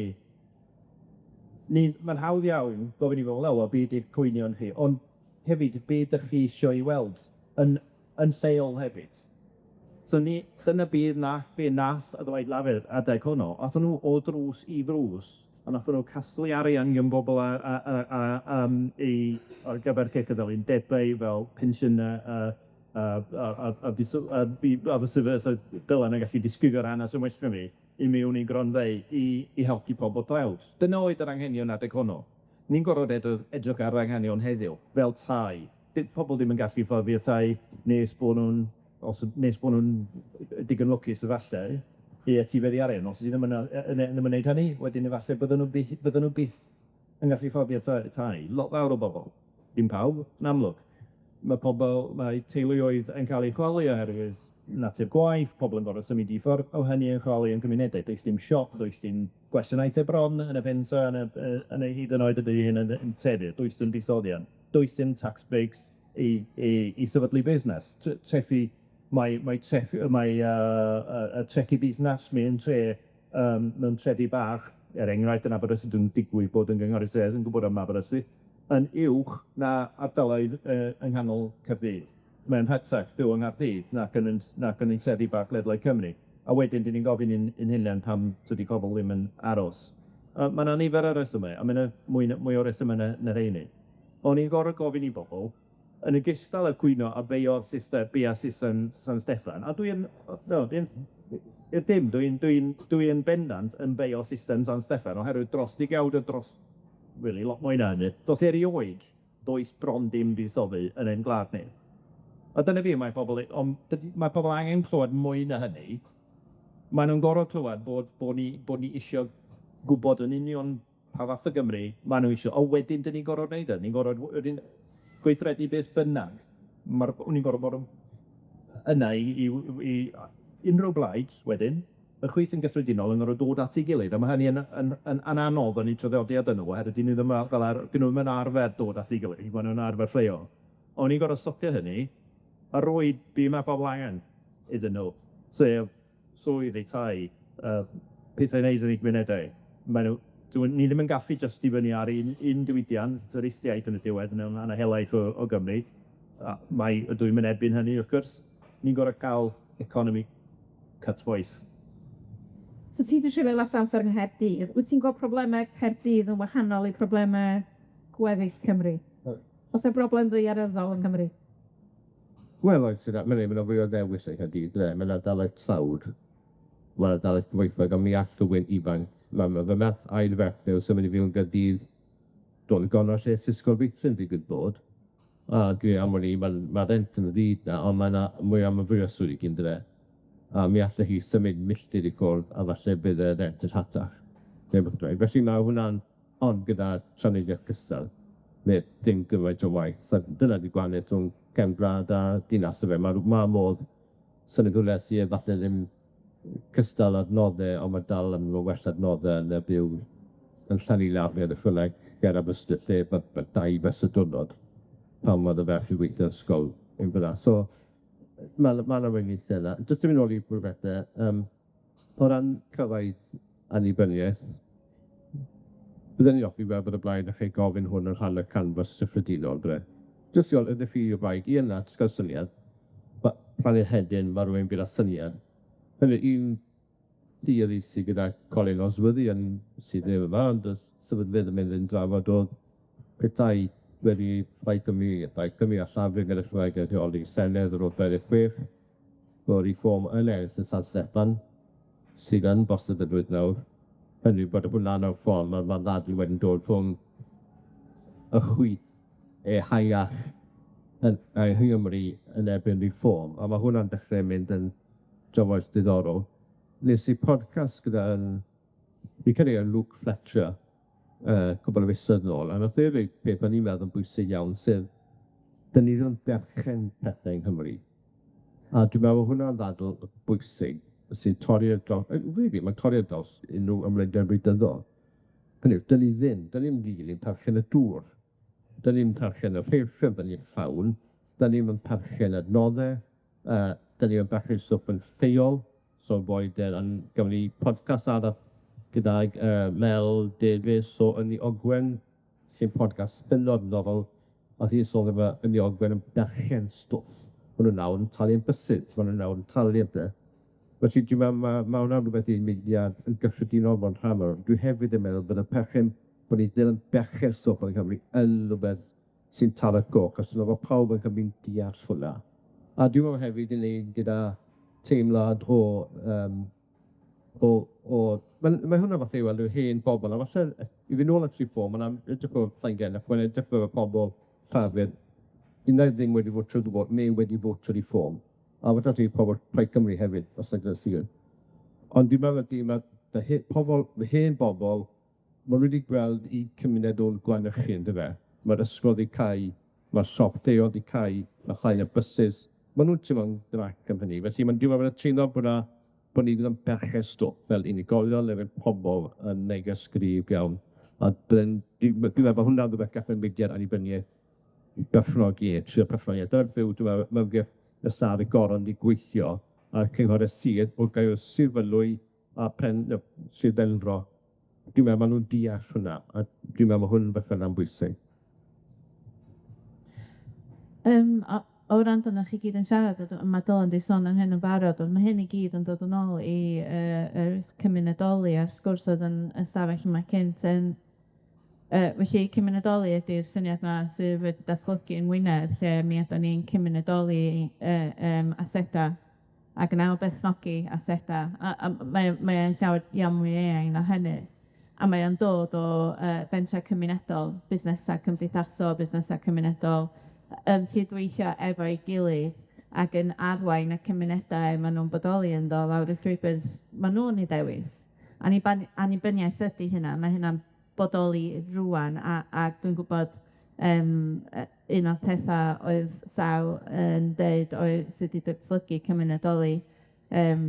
[SPEAKER 5] ni ma'n hawdd iawn gofyn i bobol, o, wel, be' 'di'r cwynion chi, ond hefyd, be' 'dych chi isio i weld yn yn lleol hefyd. So ni, dyna bydd na, be nath y Blaid Lafur adeg hwnnw, athon nw o drws i ddrws, a nathon nw casglu arian gan bobol a a a a yym i ar gyfer pethe fel undebau, fel pensiyne a a a a a a a fysa Dylan yn gallu disgrifio'r hanes yn well na fi, i mewn i gronfeydd i i helpu pobol tlawd. Dyna oedd yr anghenion adeg hwnnw. Ni'n gorfod edrych ar anghenion heddiw, fel tai. 'Di pobol ddim yn gallu fforddio tai nes bo' nw'n os nes bo' nw'n digon lwcus efalle i etifeddu arian. Os 'di ddim yn ddim yn neud hynny, wedyn efalle bydden nw byth bydden nw byth yn gallu fforddio tai. Lot fawr o bobol, dim pawb, yn amlwg. Ma' pobol, mae teuluoedd yn cael eu chwalu oherwydd natur gwaith, pobol yn gorfod symud i ffwrdd o hynny yn chwalu yn cymunedau. Does dim siop, does dim gwasanaethau bron yn y pentre, yn y yn y hyd yn oed ydy hyn yn trefi, does dim buddsoddiad, does dim tax breaks i i i sefydlu busnes. Trethi, mae mae treth- mae y trethi busnes mewn tre mewn trefi bach, er enghraifft yn Aberystwyth, dwi'n digwydd bod yn gynghorydd tref, yn gwbod am Aberystwyth, yn uwch na ardaloedd yng nghanol Caerdydd. Mae'n rhatach byw yng Nghaerdydd nac yn 'yn nac yn ein trefi bach ledled Cymru. A wedyn 'dyn ni'n gofyn i'n i'n hunain pam tydi pobol ddim yn aros. Ma' 'na nifer o resyme, a ma' 'na mwy na mwy o resyme na na rheini. O'n i'n gor'o' gofyn i bobol, yn ogystal â cwyno a beio'r system, beia system San Steffan, a dwi yn, no, dwi'n i'r dim, dwi'n dwi'n dwi yn bendant yn beio system San Steffan oherwydd dros degawd a dros, really, lot mwy na hynny, dros erioed, does bron dim buddsoddi yn ein gwlad ni. A dyna fi, mae pobol, ond dydi, mae pobol angen clywed mwy na hynny. Mae nw'n gor'o' clywed bod bo' ni bod ni isio gwbod yn union pa fath o Gymru ma' nw isio, a wedyn 'dyn ni'n gor'o' neud e, ni'n gor'o' wedyn gweithredu beth bynnag. Ma'r ni'n gor'o' bod yn yna i i i unryw blaid wedyn, y chwith yn gyffredinol yn gor'o' dod at ei gilydd, a ma' hynny yn yn yn yn anodd yn eu traddodiad nhw, oherwydd 'dyn nw ddim fel 'dyn nw ddim yn arfer dod at ei gilydd, ma' nw'n arfer ffraeo. O'n i'n gor'o' stopio hynny, a roi be' ma' bobl angen iddyn nhw, sef swyddi, tai, pethau i wneud yn eu gymunedau. Mae nhw, ni ddim yn gallu jyst dibynnu ar un un diwydiant, twristiaid yn y diwedd mewn rhannau helaeth o o Gymru, a mae ydw i'n erbyn hynny wrth gwrs. Ni'n gor'o' ca'l economi cytbwys.
[SPEAKER 1] So ti 'di treulio lot o amser yng Nghaerdydd, wyt ti'n gweld probleme Caerdydd yn wahanol i probleme gweddill Cymru? O's 'na broblem ddaearyddol yng Nghymru?
[SPEAKER 3] Wel, oes, ma' 'na fwy o ddewis yn Caerdydd, ynde? Ma' 'na ardaloedd tlawd, ma' 'na ardaloedd gyfoethog, a mi all rhywun ifanc, ma' ma' fy merch ail ferch newydd symud i fyw yn Gaerdydd, dod yn lle Sisgol Beatson digwydd bod, a dwi am wn i, ma'n ma' rent yn ddrud 'na, on' ma' 'na mwy am y fwy o swyddi gyn dyfe, a mi allech chi symud milltir i ffwrdd, a falle bydd y rent yn rhatach. Felly ma' hwnna'n, ond gyda trafnidiaeth cystal, ne' dim gymaint o waith, so dyna 'di gwahaniaeth rhwng cefn gwlad a dinas yfe, ma' ma' modd symud rywle sy efalle ddim cystal adnodde, on' ma' dal yn well adnodde na byw yn Llanilaf ne' beth bynnag ger Aberystwyth lle ma' dau fys y diwrnod pan o'dd y ferch yn gweithio ysgol yn fyna. So ma' ma' 'na wahaniaethe yna. Jyst yn mynd nôl i rwbeth o ran cyfaeth annibyniaeth, bydden i'n offi weld bod y blaid yn gofyn hwn yn rhan o'r canfas cyffredinol, bydde? Jyst i ol- ydych chi o blaid, ie na, jyst ga'l syniad, plannu hedyn ma' rywun gyda syniad. Hynny un theori sy gyda Colin Osworthy yn sydd ddim yma, ond y sefydliad yn mynd yn drafod o'dd petai wedi Plaid Cymru, Plaid Cymru a Llafur gyda Chymraeg yn rheoli Senedd ar ôl 26, bod Reform yn ennill yn San Steffan, sydd yn bosibilrwydd nawr, hynny yw bod hwnna mewn ffordd ma'r ma'r ddadl wedyn dod rhwng y chwith ehangach yn yng Nghymru yn erbyn Reform, a ma' hwnna'n dechre mynd yn gyfoes diddorol. Nes i podcast gyda yn fi'n credu yn Luke Fletcher yy cwpwl o misoedd nôl, a nath e ddeud peth o'n i'n meddwl yn bwysig iawn, sef 'dyn ni ddim yn berchen pethe yng Nghymru. A dwi'n meddwl ma' hwnna'n ddadl bwysig sy'n torri ar draws yy rili ma'n torri ar draws unryw ymwneud wleidyddol. Hynny yw, 'dyn ni ddim, 'dyn ni'm rili'n perchen y dŵr. 'Dyn ni'm perchen y rheilffyrdd, 'dyn ni'n llawn, 'dyn ni'm yn perchen adnodde, yy 'dyn ni'm yn perchen stwff yn lleol, so boed e yn gafon ni podcast arall gydag yy Mel Davies o Ynni Ogwen, sy'n podcast hynod ddiddorol, a hi sôn am Ynni Ogwen yn berchen stwff, ma' nw nawr yn talu am bysys, ma' nw nawr yn talu am pethe. Felly dwi'n me'wl ma' ma' wnna'n rwbeth i'n mudiad yn gyffredinol bod yn rhan o. Dwi hefyd yn meddwl bod y perchen bod ni ddim yn berchen stwff yng Nghymru yn rwbeth sy'n taro goch, achos dwi'n me'wl bo' pawb yn Cymru'n deall hwnna. A dwi'n me'wl hefyd i neud gyda teimlad o yym o o wel mae hwnna fatha i weld yr hen bobol, a falle i fynd nôl at Reform, ma' 'na edrych o Llangennech, mae'n edrych fel y pobol Llafur, unai ddim wedi votio dw' neu wedi votio Reform. A fatha ti pobol Plaid Cymru hefyd, os nag yn sir. Ond dwi'n meddwl ydi ma' dy he- pobol, fy hen bobol, ma' nw wedi gweld 'u cymuned nw'n gwanychu yndyfe? Ma'r ysgol 'di cau, ma'r siop deol 'di cau, ma' llai o byses, ma' nw'n teimlo'n grac am hynny. Felly ma'n dwi'n meddwl bod y teimlo bod 'na bo' ni ddim yn berchen stwff fel unigolion neu fel pobol yn neges gryf iawn. A bydde'n dwi'n dwi'n meddwl bo' hwnna'n rwbeth gath y mudiad annibyniaeth gyffrogi, trio cyffroi, a dyna'r byw dwi'n meddwl ma' ymgyrch y Saf y Goron 'di gweithio, a'r cynghore sir, o gael Sir Fynwy a Pen- no, Sir Benfro. Dwi'n meddwl ma' nw'n deall hwnna, a dwi'n meddwl ma' hwn yn beth yna'n bwysig.
[SPEAKER 2] Yym, o o wrando arnoch chi gyd yn siarad, a ma' Dylan 'di sôn am hyn yn barod, ond ma' hyn i gyd yn dod yn ôl i yy yr cymunedoli a'r sgwrs oedd yn y stafell yma cynt yn felly cymunedoli ydi'r syniad 'ma sydd wedi datblygu yng Ngwynedd, lle mi ydan ni'n cymunedoli yy aseda ac yn ailberchnogi aseda, a mae o mae o'n llawer iawn mwy eang na hynny. A mae o'n dod o yy bentre cymunedol, busnesa cymdeithasol, busnesa cymunedol yn cydweithio efo'i gilydd ac yn arwain y cymunedau ma' nw'n bodoli ynddo lawr y llwybyr ma' nw'n 'i dewis. Annibyniaeth ydi hynna, ma' hynna'n bodoli rŵan, a a dwi'n gwbod yym un o'r petha oedd Sel yn deud oedd sut i datblygu cymunedoli yym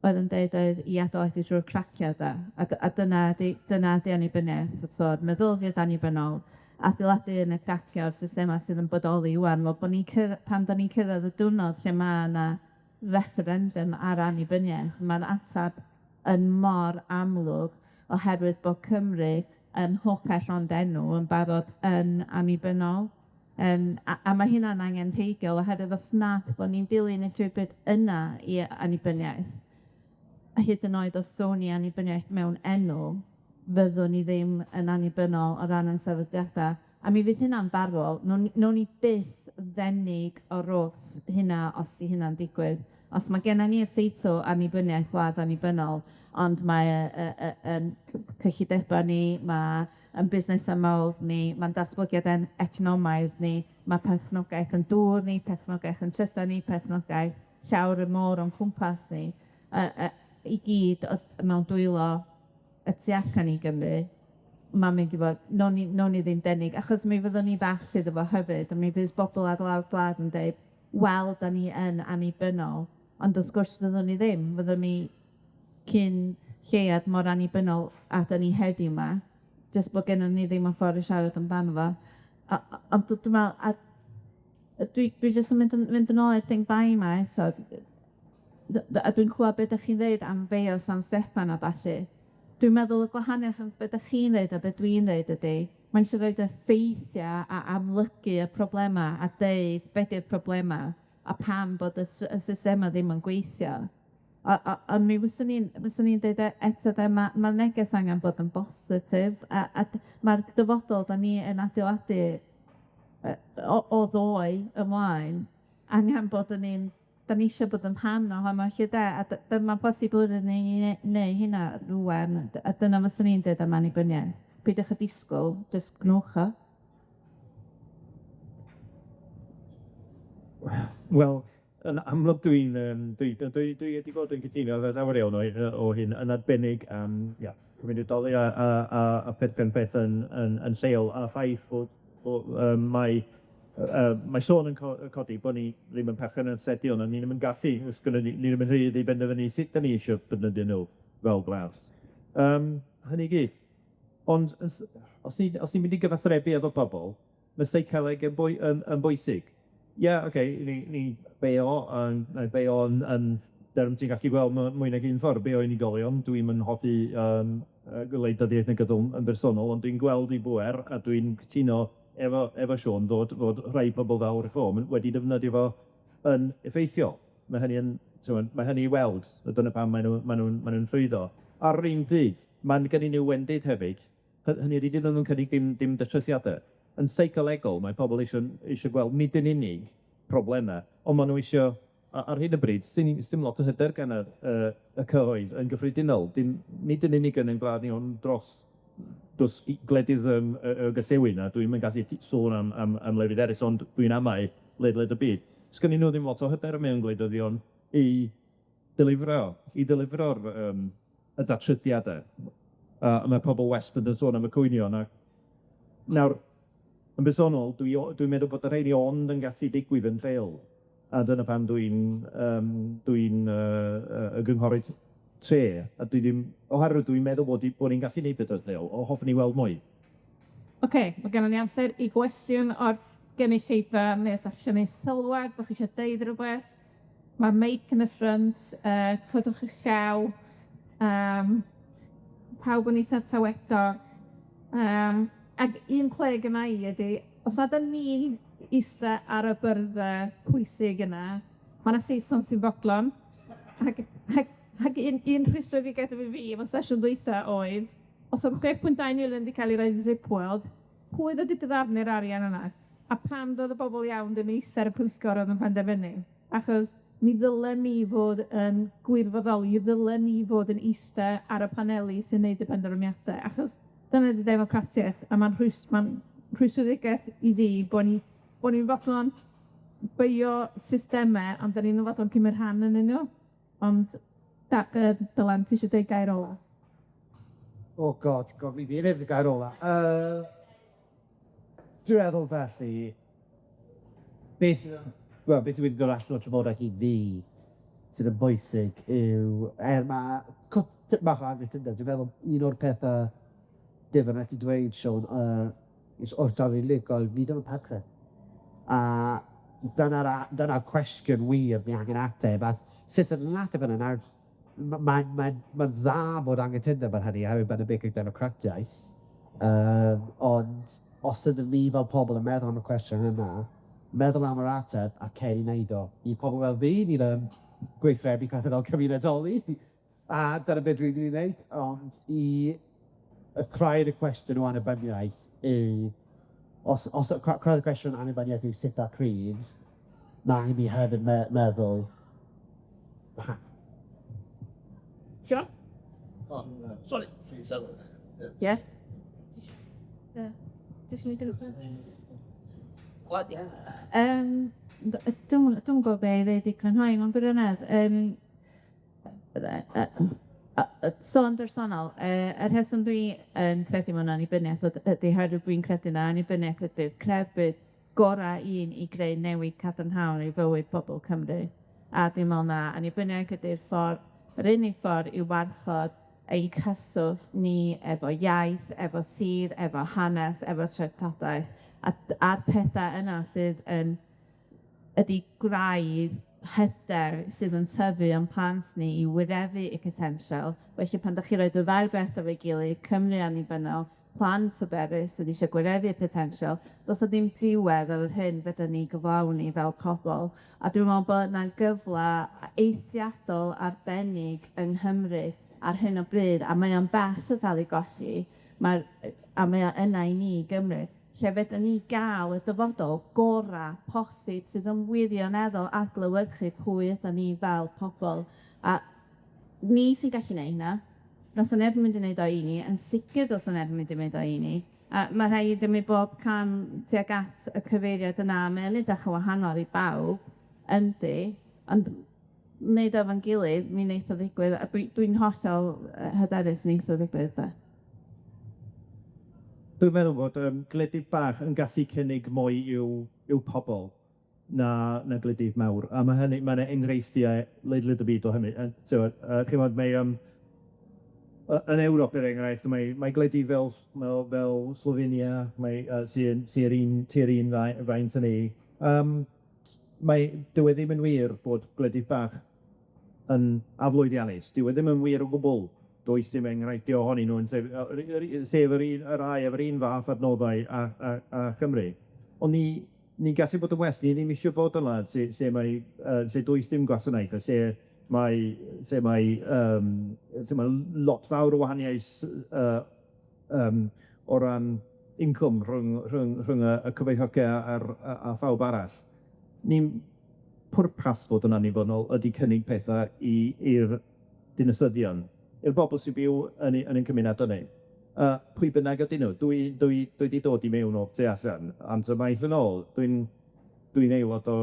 [SPEAKER 2] oedd yn deud oedd i adeiladu trwy'r cracia de, a a dyna 'di dyna 'di annibyniaeth, so'r meddylfryd annibynnol adeiladu yn y cracia o'r systema sydd yn bodoli ŵan, fel bo' ni'n pan 'dan ni'n cyrraedd y diwrnod lle ma' 'na referendum ar annibyniaeth, ma'r atab yn mor amlwg oherwydd bo' Cymru yn holl ond enw yn barod yn annibynnol. Yym a a ma' hynna'n angenrheidiol oherwydd os nad bo' ni'n dilyn y llwybyr yna i annibyniaeth, a hyd yn oed os o'n i annibyniaeth mewn enw, fyddwn ni ddim yn annibynnol o ran 'yn sefydliada. A mi fydd hynna'n barol, nown ni nown ni byth ddenig o'r wrth hynna os 'di hynna'n digwydd. Os ma' gennon ni y teitl annibyniaeth gwlad annibynnol, ond mae yy yy yy 'yn cyllideba ni, ma' 'yn busnesa mawr ni, ma'n datblygiad en- economaidd ni, ma' perchnogaeth 'yn dŵr ni, perchnogaeth 'yn trydan ni, perchnogaeth llawr y môr o'n cwmpas ni, yy yy i gyd o- mewn dwylo y tu allan i Gymru, ma'n mynd i fod, nown ni nown ni ddim denig, achos mi fyddwn ni bach sydd efo hefyd, a mi fydd bobol ar lawr gwlad yn deud, wel, 'dan ni yn annibynnol, ond wrth gwrs fyddwn ni ddim, fyddwn ni cyn lleiad mor annibynnol â 'dan ni heddiw 'ma, jyst bo' gennon ni ddim y ffordd i siarad amdano fo. A ond dwi me'wl a dwi dwi jyst yn mynd yn mynd yn ôl i'r thing bai 'ma eto, a dwi'n clwad be' 'dach chi'n ddeud am beio San Steffan a ballu. Dwi'n meddwl y gwahaniaeth rhwng be' 'dach chi'n ddeud a be' dwi'n ddeud ydi, mae'n isie roid y ffeithia a amlygu y problema a deud be' 'di'r problema a pam bod y y systema ddim yn gweithio. A a a mi fyswn i'n fyswn i'n deud eto de, ma' ma'r neges angen bod yn bositif, a a ma'r dyfodol 'dan ni yn adeiladu yy o o ddoe ymlaen, angen bod yn un 'dan ni isio bod yn rhan ohono 'lly de, a dyma posibilrwydd ni i neu' hynna rŵan, a dyna fyswn i'n deud am annibyniaeth. Peidiwch â disgwl, jyst gnwch o.
[SPEAKER 5] Wel, yn amlwg dwi'n yym dwi dwi dwi wedi bod yn cytuno efo llawer iawn o yy o hyn, yn arbennig am ia cymunedoli a a a a peth yn peth yn yn yn lleol, a'r ffaith fod bo' yym mae yy yy mae Siôn yn co- yn codi bo' ni ddim yn perchen ar stadiwm a ni ddim yn gallu, os gynnon ni ni ddim yn rhydd i benderfynu sut 'dan ni isio defnyddio nw fel gwlad. Yym hynny i gyd. Ond os os ni os ni'n mynd i gyfathrebu efo pobol, ma' seicoleg yn bwy- yn yn bwysig. Ie, ocê, ni ni beio yn mae beio yn yn derm ti'n gallu gweld mewn mwy nag un ffordd, beio unigolion, dwi'm yn hoffi yym yy gwleidyddiaeth negyddol yn bersonol, ond dwi'n gweld 'i bŵer a dwi'n cytuno efo efo Siôn fod fod rhai pobol fel Reform wedi defnyddio fo yn effeithiol. Ma' hynny yn, t'mod, ma' hynny i weld, a dyna pam mae nw ma' nw'n ma' nw'n llwyddo. Ar yr un pryd, ma'n gennyn nw wendid hefyd, hynny ydi, dyn nw'm yn cynnig dim dim datrysiade. Yn seicolegol, mae pobol isio isio gweld nid yn unig probleme, ond ma' nw isio ar hyn o bryd, sy'n sim lot o hyder gan y y y cyhoedd yn gyffredinol, dim nid yn unig yn ein gwlad ni, ond dros dros gwledydd yym y y gorllewin, a dwi'm yn gallu sôn am am am lefydd eryll, ond dwi'n amau ledled y byd. Sgynnyn nw ddim lot o hyder mewn gwleidyddion i delifro, i delifro'r yym y datrydiade. A ma' pobol west yn sôn am y cwynion, a nawr, yn bersonol, dwi o- dwi'n meddwl bod y rheini ond yn gallu digwydd yn lleol, a dyna pam dwi'n yym dwi'n yy yy y gynghorydd tre, a dwi ddim, oherwydd dwi'n meddwl bod i bod ni'n gallu neud petha'n lleol, o hoffwn i weld mwy.
[SPEAKER 1] Ocê, ma' gennon ni amser i gwestiwn o'r gynulleidfa, neu os 'dach chi isio neud sylwad, bo' chi isio deud rwbeth. Ma'r meic yn y ffrynt, yy codwch 'ych llaw yym pawb yn eitha tawedog, yym ag un ple gynna i ydi, os na 'dan ni'n ista ar y byrdde pwysig yna, ma' 'na Saeson sy'n fodlon, ac ac ac un un rhwystr fi gyda fi fi efo'n sesiwn dwytha oedd, os o'dd 6.2 miliwn 'di ca'l 'i roi i Zip World, pwy ddod i dyfarnu'r arian yna? A pam do'dd y bobol iawn ddim eisa ar y pwyllgor o'dd yn penderfynu? Achos mi ddylen ni fod yn gwirfoddoli, ddylen ni fod yn iste ar y paneli sy'n neud y penderfyniade, achos dyna 'di democratiaeth, a ma'n rhwys- ma'n rhwystredigaeth i fi bo' ni bo' ni'n fodlon beio systeme, ond 'dan ni'm yn fodlon cymryd rhan ynnyn nw. Ond da- yy Dylan, ti isio deud gair ola?
[SPEAKER 4] Oh God, gofyn i fi ddeud y gair ola. Yy dwi'n meddwl felly, beth sydd wel, beth sydd wedi dod allan o'r trafodaeth i fi sydd yn bwysig yw, er ma' cwt bach o anghytundeb, dwi'n meddwl un o'r petha difyr ti dweud, Siôn, yy is o'r darlun oedd ni ddim yn perchen. A dyna'r a- dyna'r cwestiwn wir ni angen ateb, a sut ydyn ni'n ateb hynna nawr, ma' ma' ma'n dda bod angytundeb ar hynny, oherwydd bod y big democratiaeth, yy ond os ydyn ni fel pobl yn meddwl am y cwestiwn yna, meddwl am yr ateb a cer i neud o. I pobl fel fi, ni'n yym gweithredu pethe fel cymunedoli, a dyna be dwi'n mynd i wneud, ond i y craidd y cwestiwn o annibyniaeth yw, os os y craidd y cwestiwn annibyniaeth yw sut a pryd, ma' angen i ni hefyd me- meddwl pam.
[SPEAKER 1] Siôn?
[SPEAKER 5] Sori.
[SPEAKER 1] Ie?
[SPEAKER 2] Ie. Ti isio neud gynta? Yym dwi'm dwi'm yn gwbo be' i ddeud i crynhoi mewn gwirionedd yym sôn bersonol, yy y rheswm dwi yn credu mewn annibyniaeth ydy oherwydd dwi'n credu na annibyniaeth ydy'r crebyd gora' un i greu newid cadarnhaol i fywyd pobol Cymru. A dwi'n me'wl na annibyniaeth ydi'r ffor yr unig ffor i warchod ein cyswllt ni efo iaith, efo sir, efo hanes, efo treftadaeth, a a'r pethe yna sydd yn ydi gwraidd hyder sydd yn tyfu o'n plant ni i wireddu eu potensial. Felly pan 'dach chi roid y ddau beth efo'i gilydd, Cymru annibynnol, plant hyderus sydd isie gwireddu eu potensial, do's 'na ddim diwedd ar yr hyn fedrwn ni gyflawni fel pobol. A dwi'n me'wl bod 'na gyfla eithriadol arbennig yng Nghymru ar hyn o bryd, a mae o'n bell o dal i golli, ma'r a mae o yna i ni i Gymru, lle fedrwn ni ga'l y dyfodol gora' posib sydd yn wirioneddol adlewyrchu pwy ydan ni fel pobol, a ni sy'n gallu neud hynna. Do's 'na neb yn mynd i neud o i ni, yn sicir do's 'na neb yn mynd i neud o i ni. A ma' rhaid gymryd bob cam tuag at y cyfeiriad yna, a mae o'n edrych yn wahanol i bawb. yndi, ond wneud o efo'n gilydd, mi neith o ddigwydd, a dwi'n hollol hyderus neith o ddigwydd de.
[SPEAKER 5] Dwi'n meddwl bod gwledydd bach yn gallu cynnig mwy i'w pobol na gwledydd mawr, a ma' hynny ma' 'na enghreifftiau ledled y byd o hynny, t'mod ch'mod mae yn Ewrop er enghraifft, mae gwledydd fel Slovenia, mae sy'n sy yr un tua'r un faint â ni, mae dyw e ddim yn wir bod gwledydd bach yn aflwyddiannus, dyw e ddim yn wir o gwbwl. Does dim enghreifftie ohonyn nhw yn sef yr un sef yr un y rai efo'r un fath adnoddau a Chymru. Ond ni'n gallu bod yn well, ni ddim isio bod yn wlad lle lle mae lle does dim gwasanaethe, lle mae lle mae lle mae lot fawr o wahaniaeth o ran incwm rhwng rhwng rhwng y cyfoethogia a'r a phawb arall. Ni'n pwrpas fod yn annibynnol ydi cynnig petha i'r dinasyddion, i'r bobl sy'n byw yn eu yn ein cymunedau ni. Pwy bynnag ydyn nhw, dwi 'di dod i mewn o'r tu allan, amser maith yn ôl, dwi'n aelod o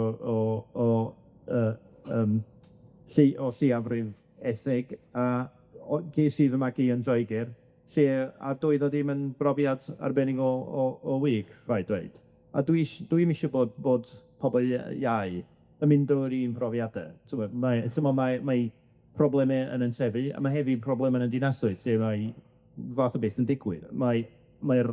[SPEAKER 5] o lleiafrif ethnig, a ges i fy magu yn Lloegr, lle a doedd o ddim yn brofiad arbennig o wych, rhaid dweud. A dwi'm isio bod pobol iau yn mynd drwy'r un profiade. T'mod, mae t'mo' mae mae probleme yn 'yn trefi, a ma' hefyd probleme yn 'yn dinasoedd, lle mae fath o beth yn digwydd. Mae'r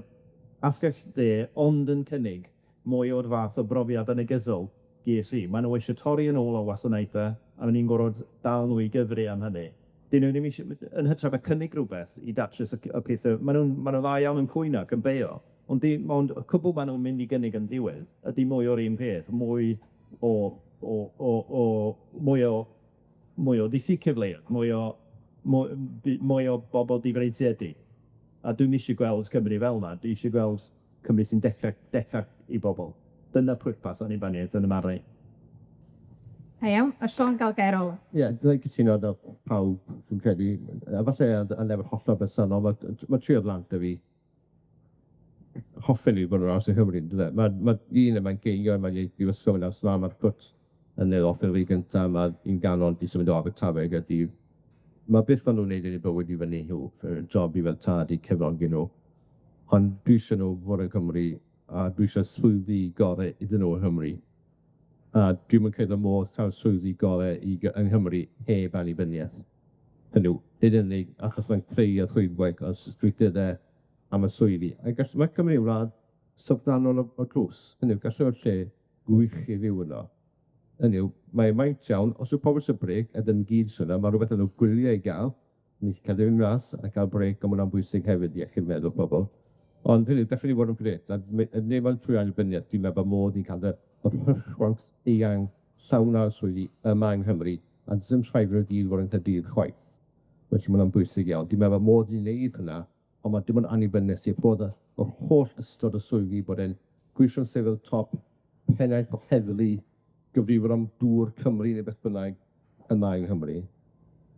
[SPEAKER 5] asgell dde ond yn cynnig mwy o'r fath o brofiad negyddol ges i. Ma' nw isie torri yn ôl o wasanaethe, a ni'n gorod dal nw i gyfri am hynny. 'Dyn nw ddim isie yn hytrach na cynnig rwbeth i datrys y pethe, ma' nw'n dda iawn yn cwyno ac yn beio, ond dim ond y cwbwl ma' nw'n mynd i gynnig yn diwedd ydi mwy o'r un peth, mwy o o o o mwy o mwy o ddiffyg cyfleoedd, mwy o mwy o bobol difreintiedig. A dwi'm isie gweld Cymru fel 'na, dwi isie gweld Cymru sy'n decach i bobol. Dyna pwrpas annibyniaeth yn 'y marn i.
[SPEAKER 1] Da iawn, a Siôn ga'l gair ola.
[SPEAKER 3] Ie, dwi'n cytuno 'da pawb, dwi'n credu, a falle ar lefel hollol bersonol, ma' trio blant 'da fi, hoffen ni bod yn aros yng Nghymru, yndyfe? Ma' un yma'n Geio, mae'n neud brifysgol yn Amsterdam, ma'r cwt yn yr offer fi gynta, ma' un ganol 'di symud o Abertawe i Gaerdydd. Ma' beth ma' nw'n neud yn eu bywyd i fyny nhw, job i fel tad i cefnogi nhw. Ond dwi isio nw fod yn Cymru, a dwi isio swyddi gore iddyn nw yng Nghymru. A dwi'm yn credu modd cael swyddi gore i yng Nghymru heb annibyniaeth. Hynny yw, nid yn unig achos mae'n creu y rhwydwaith a'r strwythure am y swyddi. A ma' Cymru yn wlad syfrdanol o drws. Hynny yw, gallai fod lle gwych i fyw yno. Hynny yw, mae maint iawn, os yw pobl isie brêc, a 'dyn ni gyd isio wnna, ma' rwbeth yn gwylie i ga'l, ni 'llu ca'l rywun mas a ca'l brêc, a ma' wnna'n bwysig hefyd i iechyd meddwl pobol. Ond hynny yw, gallwn ni fod yn grêt, a ddim ond trwy annibyniaeth, dwi'n meddwl bo' modd i ca'l y rhychwant eang llawn o'r swyddi yma yng Nghymru, a do's dim rhaid i nw gyd fod yn Caerdydd chwaith. Felly ma' wnna'n bwysig iawn. Dwi'n meddwl bo' modd i wneud hwnna, ond ma' dim ond annibyniaeth sydd bod yr holl ystod o swyddi, bod e'n gweision sifil top, pennaeth o heddlu, gyfrifol am dŵr Cymru neu beth bynnag yma yng Nghymru.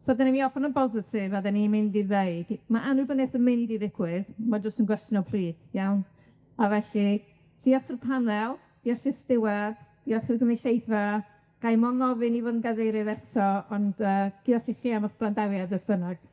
[SPEAKER 1] So, dyn ni'n mynd i orffen yn bositif, a dyn ni'n mynd i ddeud, ma' annibyniaeth yn mynd i ddigwydd, ma' jyst yn gwestiwn o pryd, iawn? A felly, diolch i'r panel, diolch i'r stiward, diolch i'r gynulleidfa, gai mond ofyn i fod yn gadeirydd eto, ond diolch i chi am 'ych gwrandawiad beth bynnag.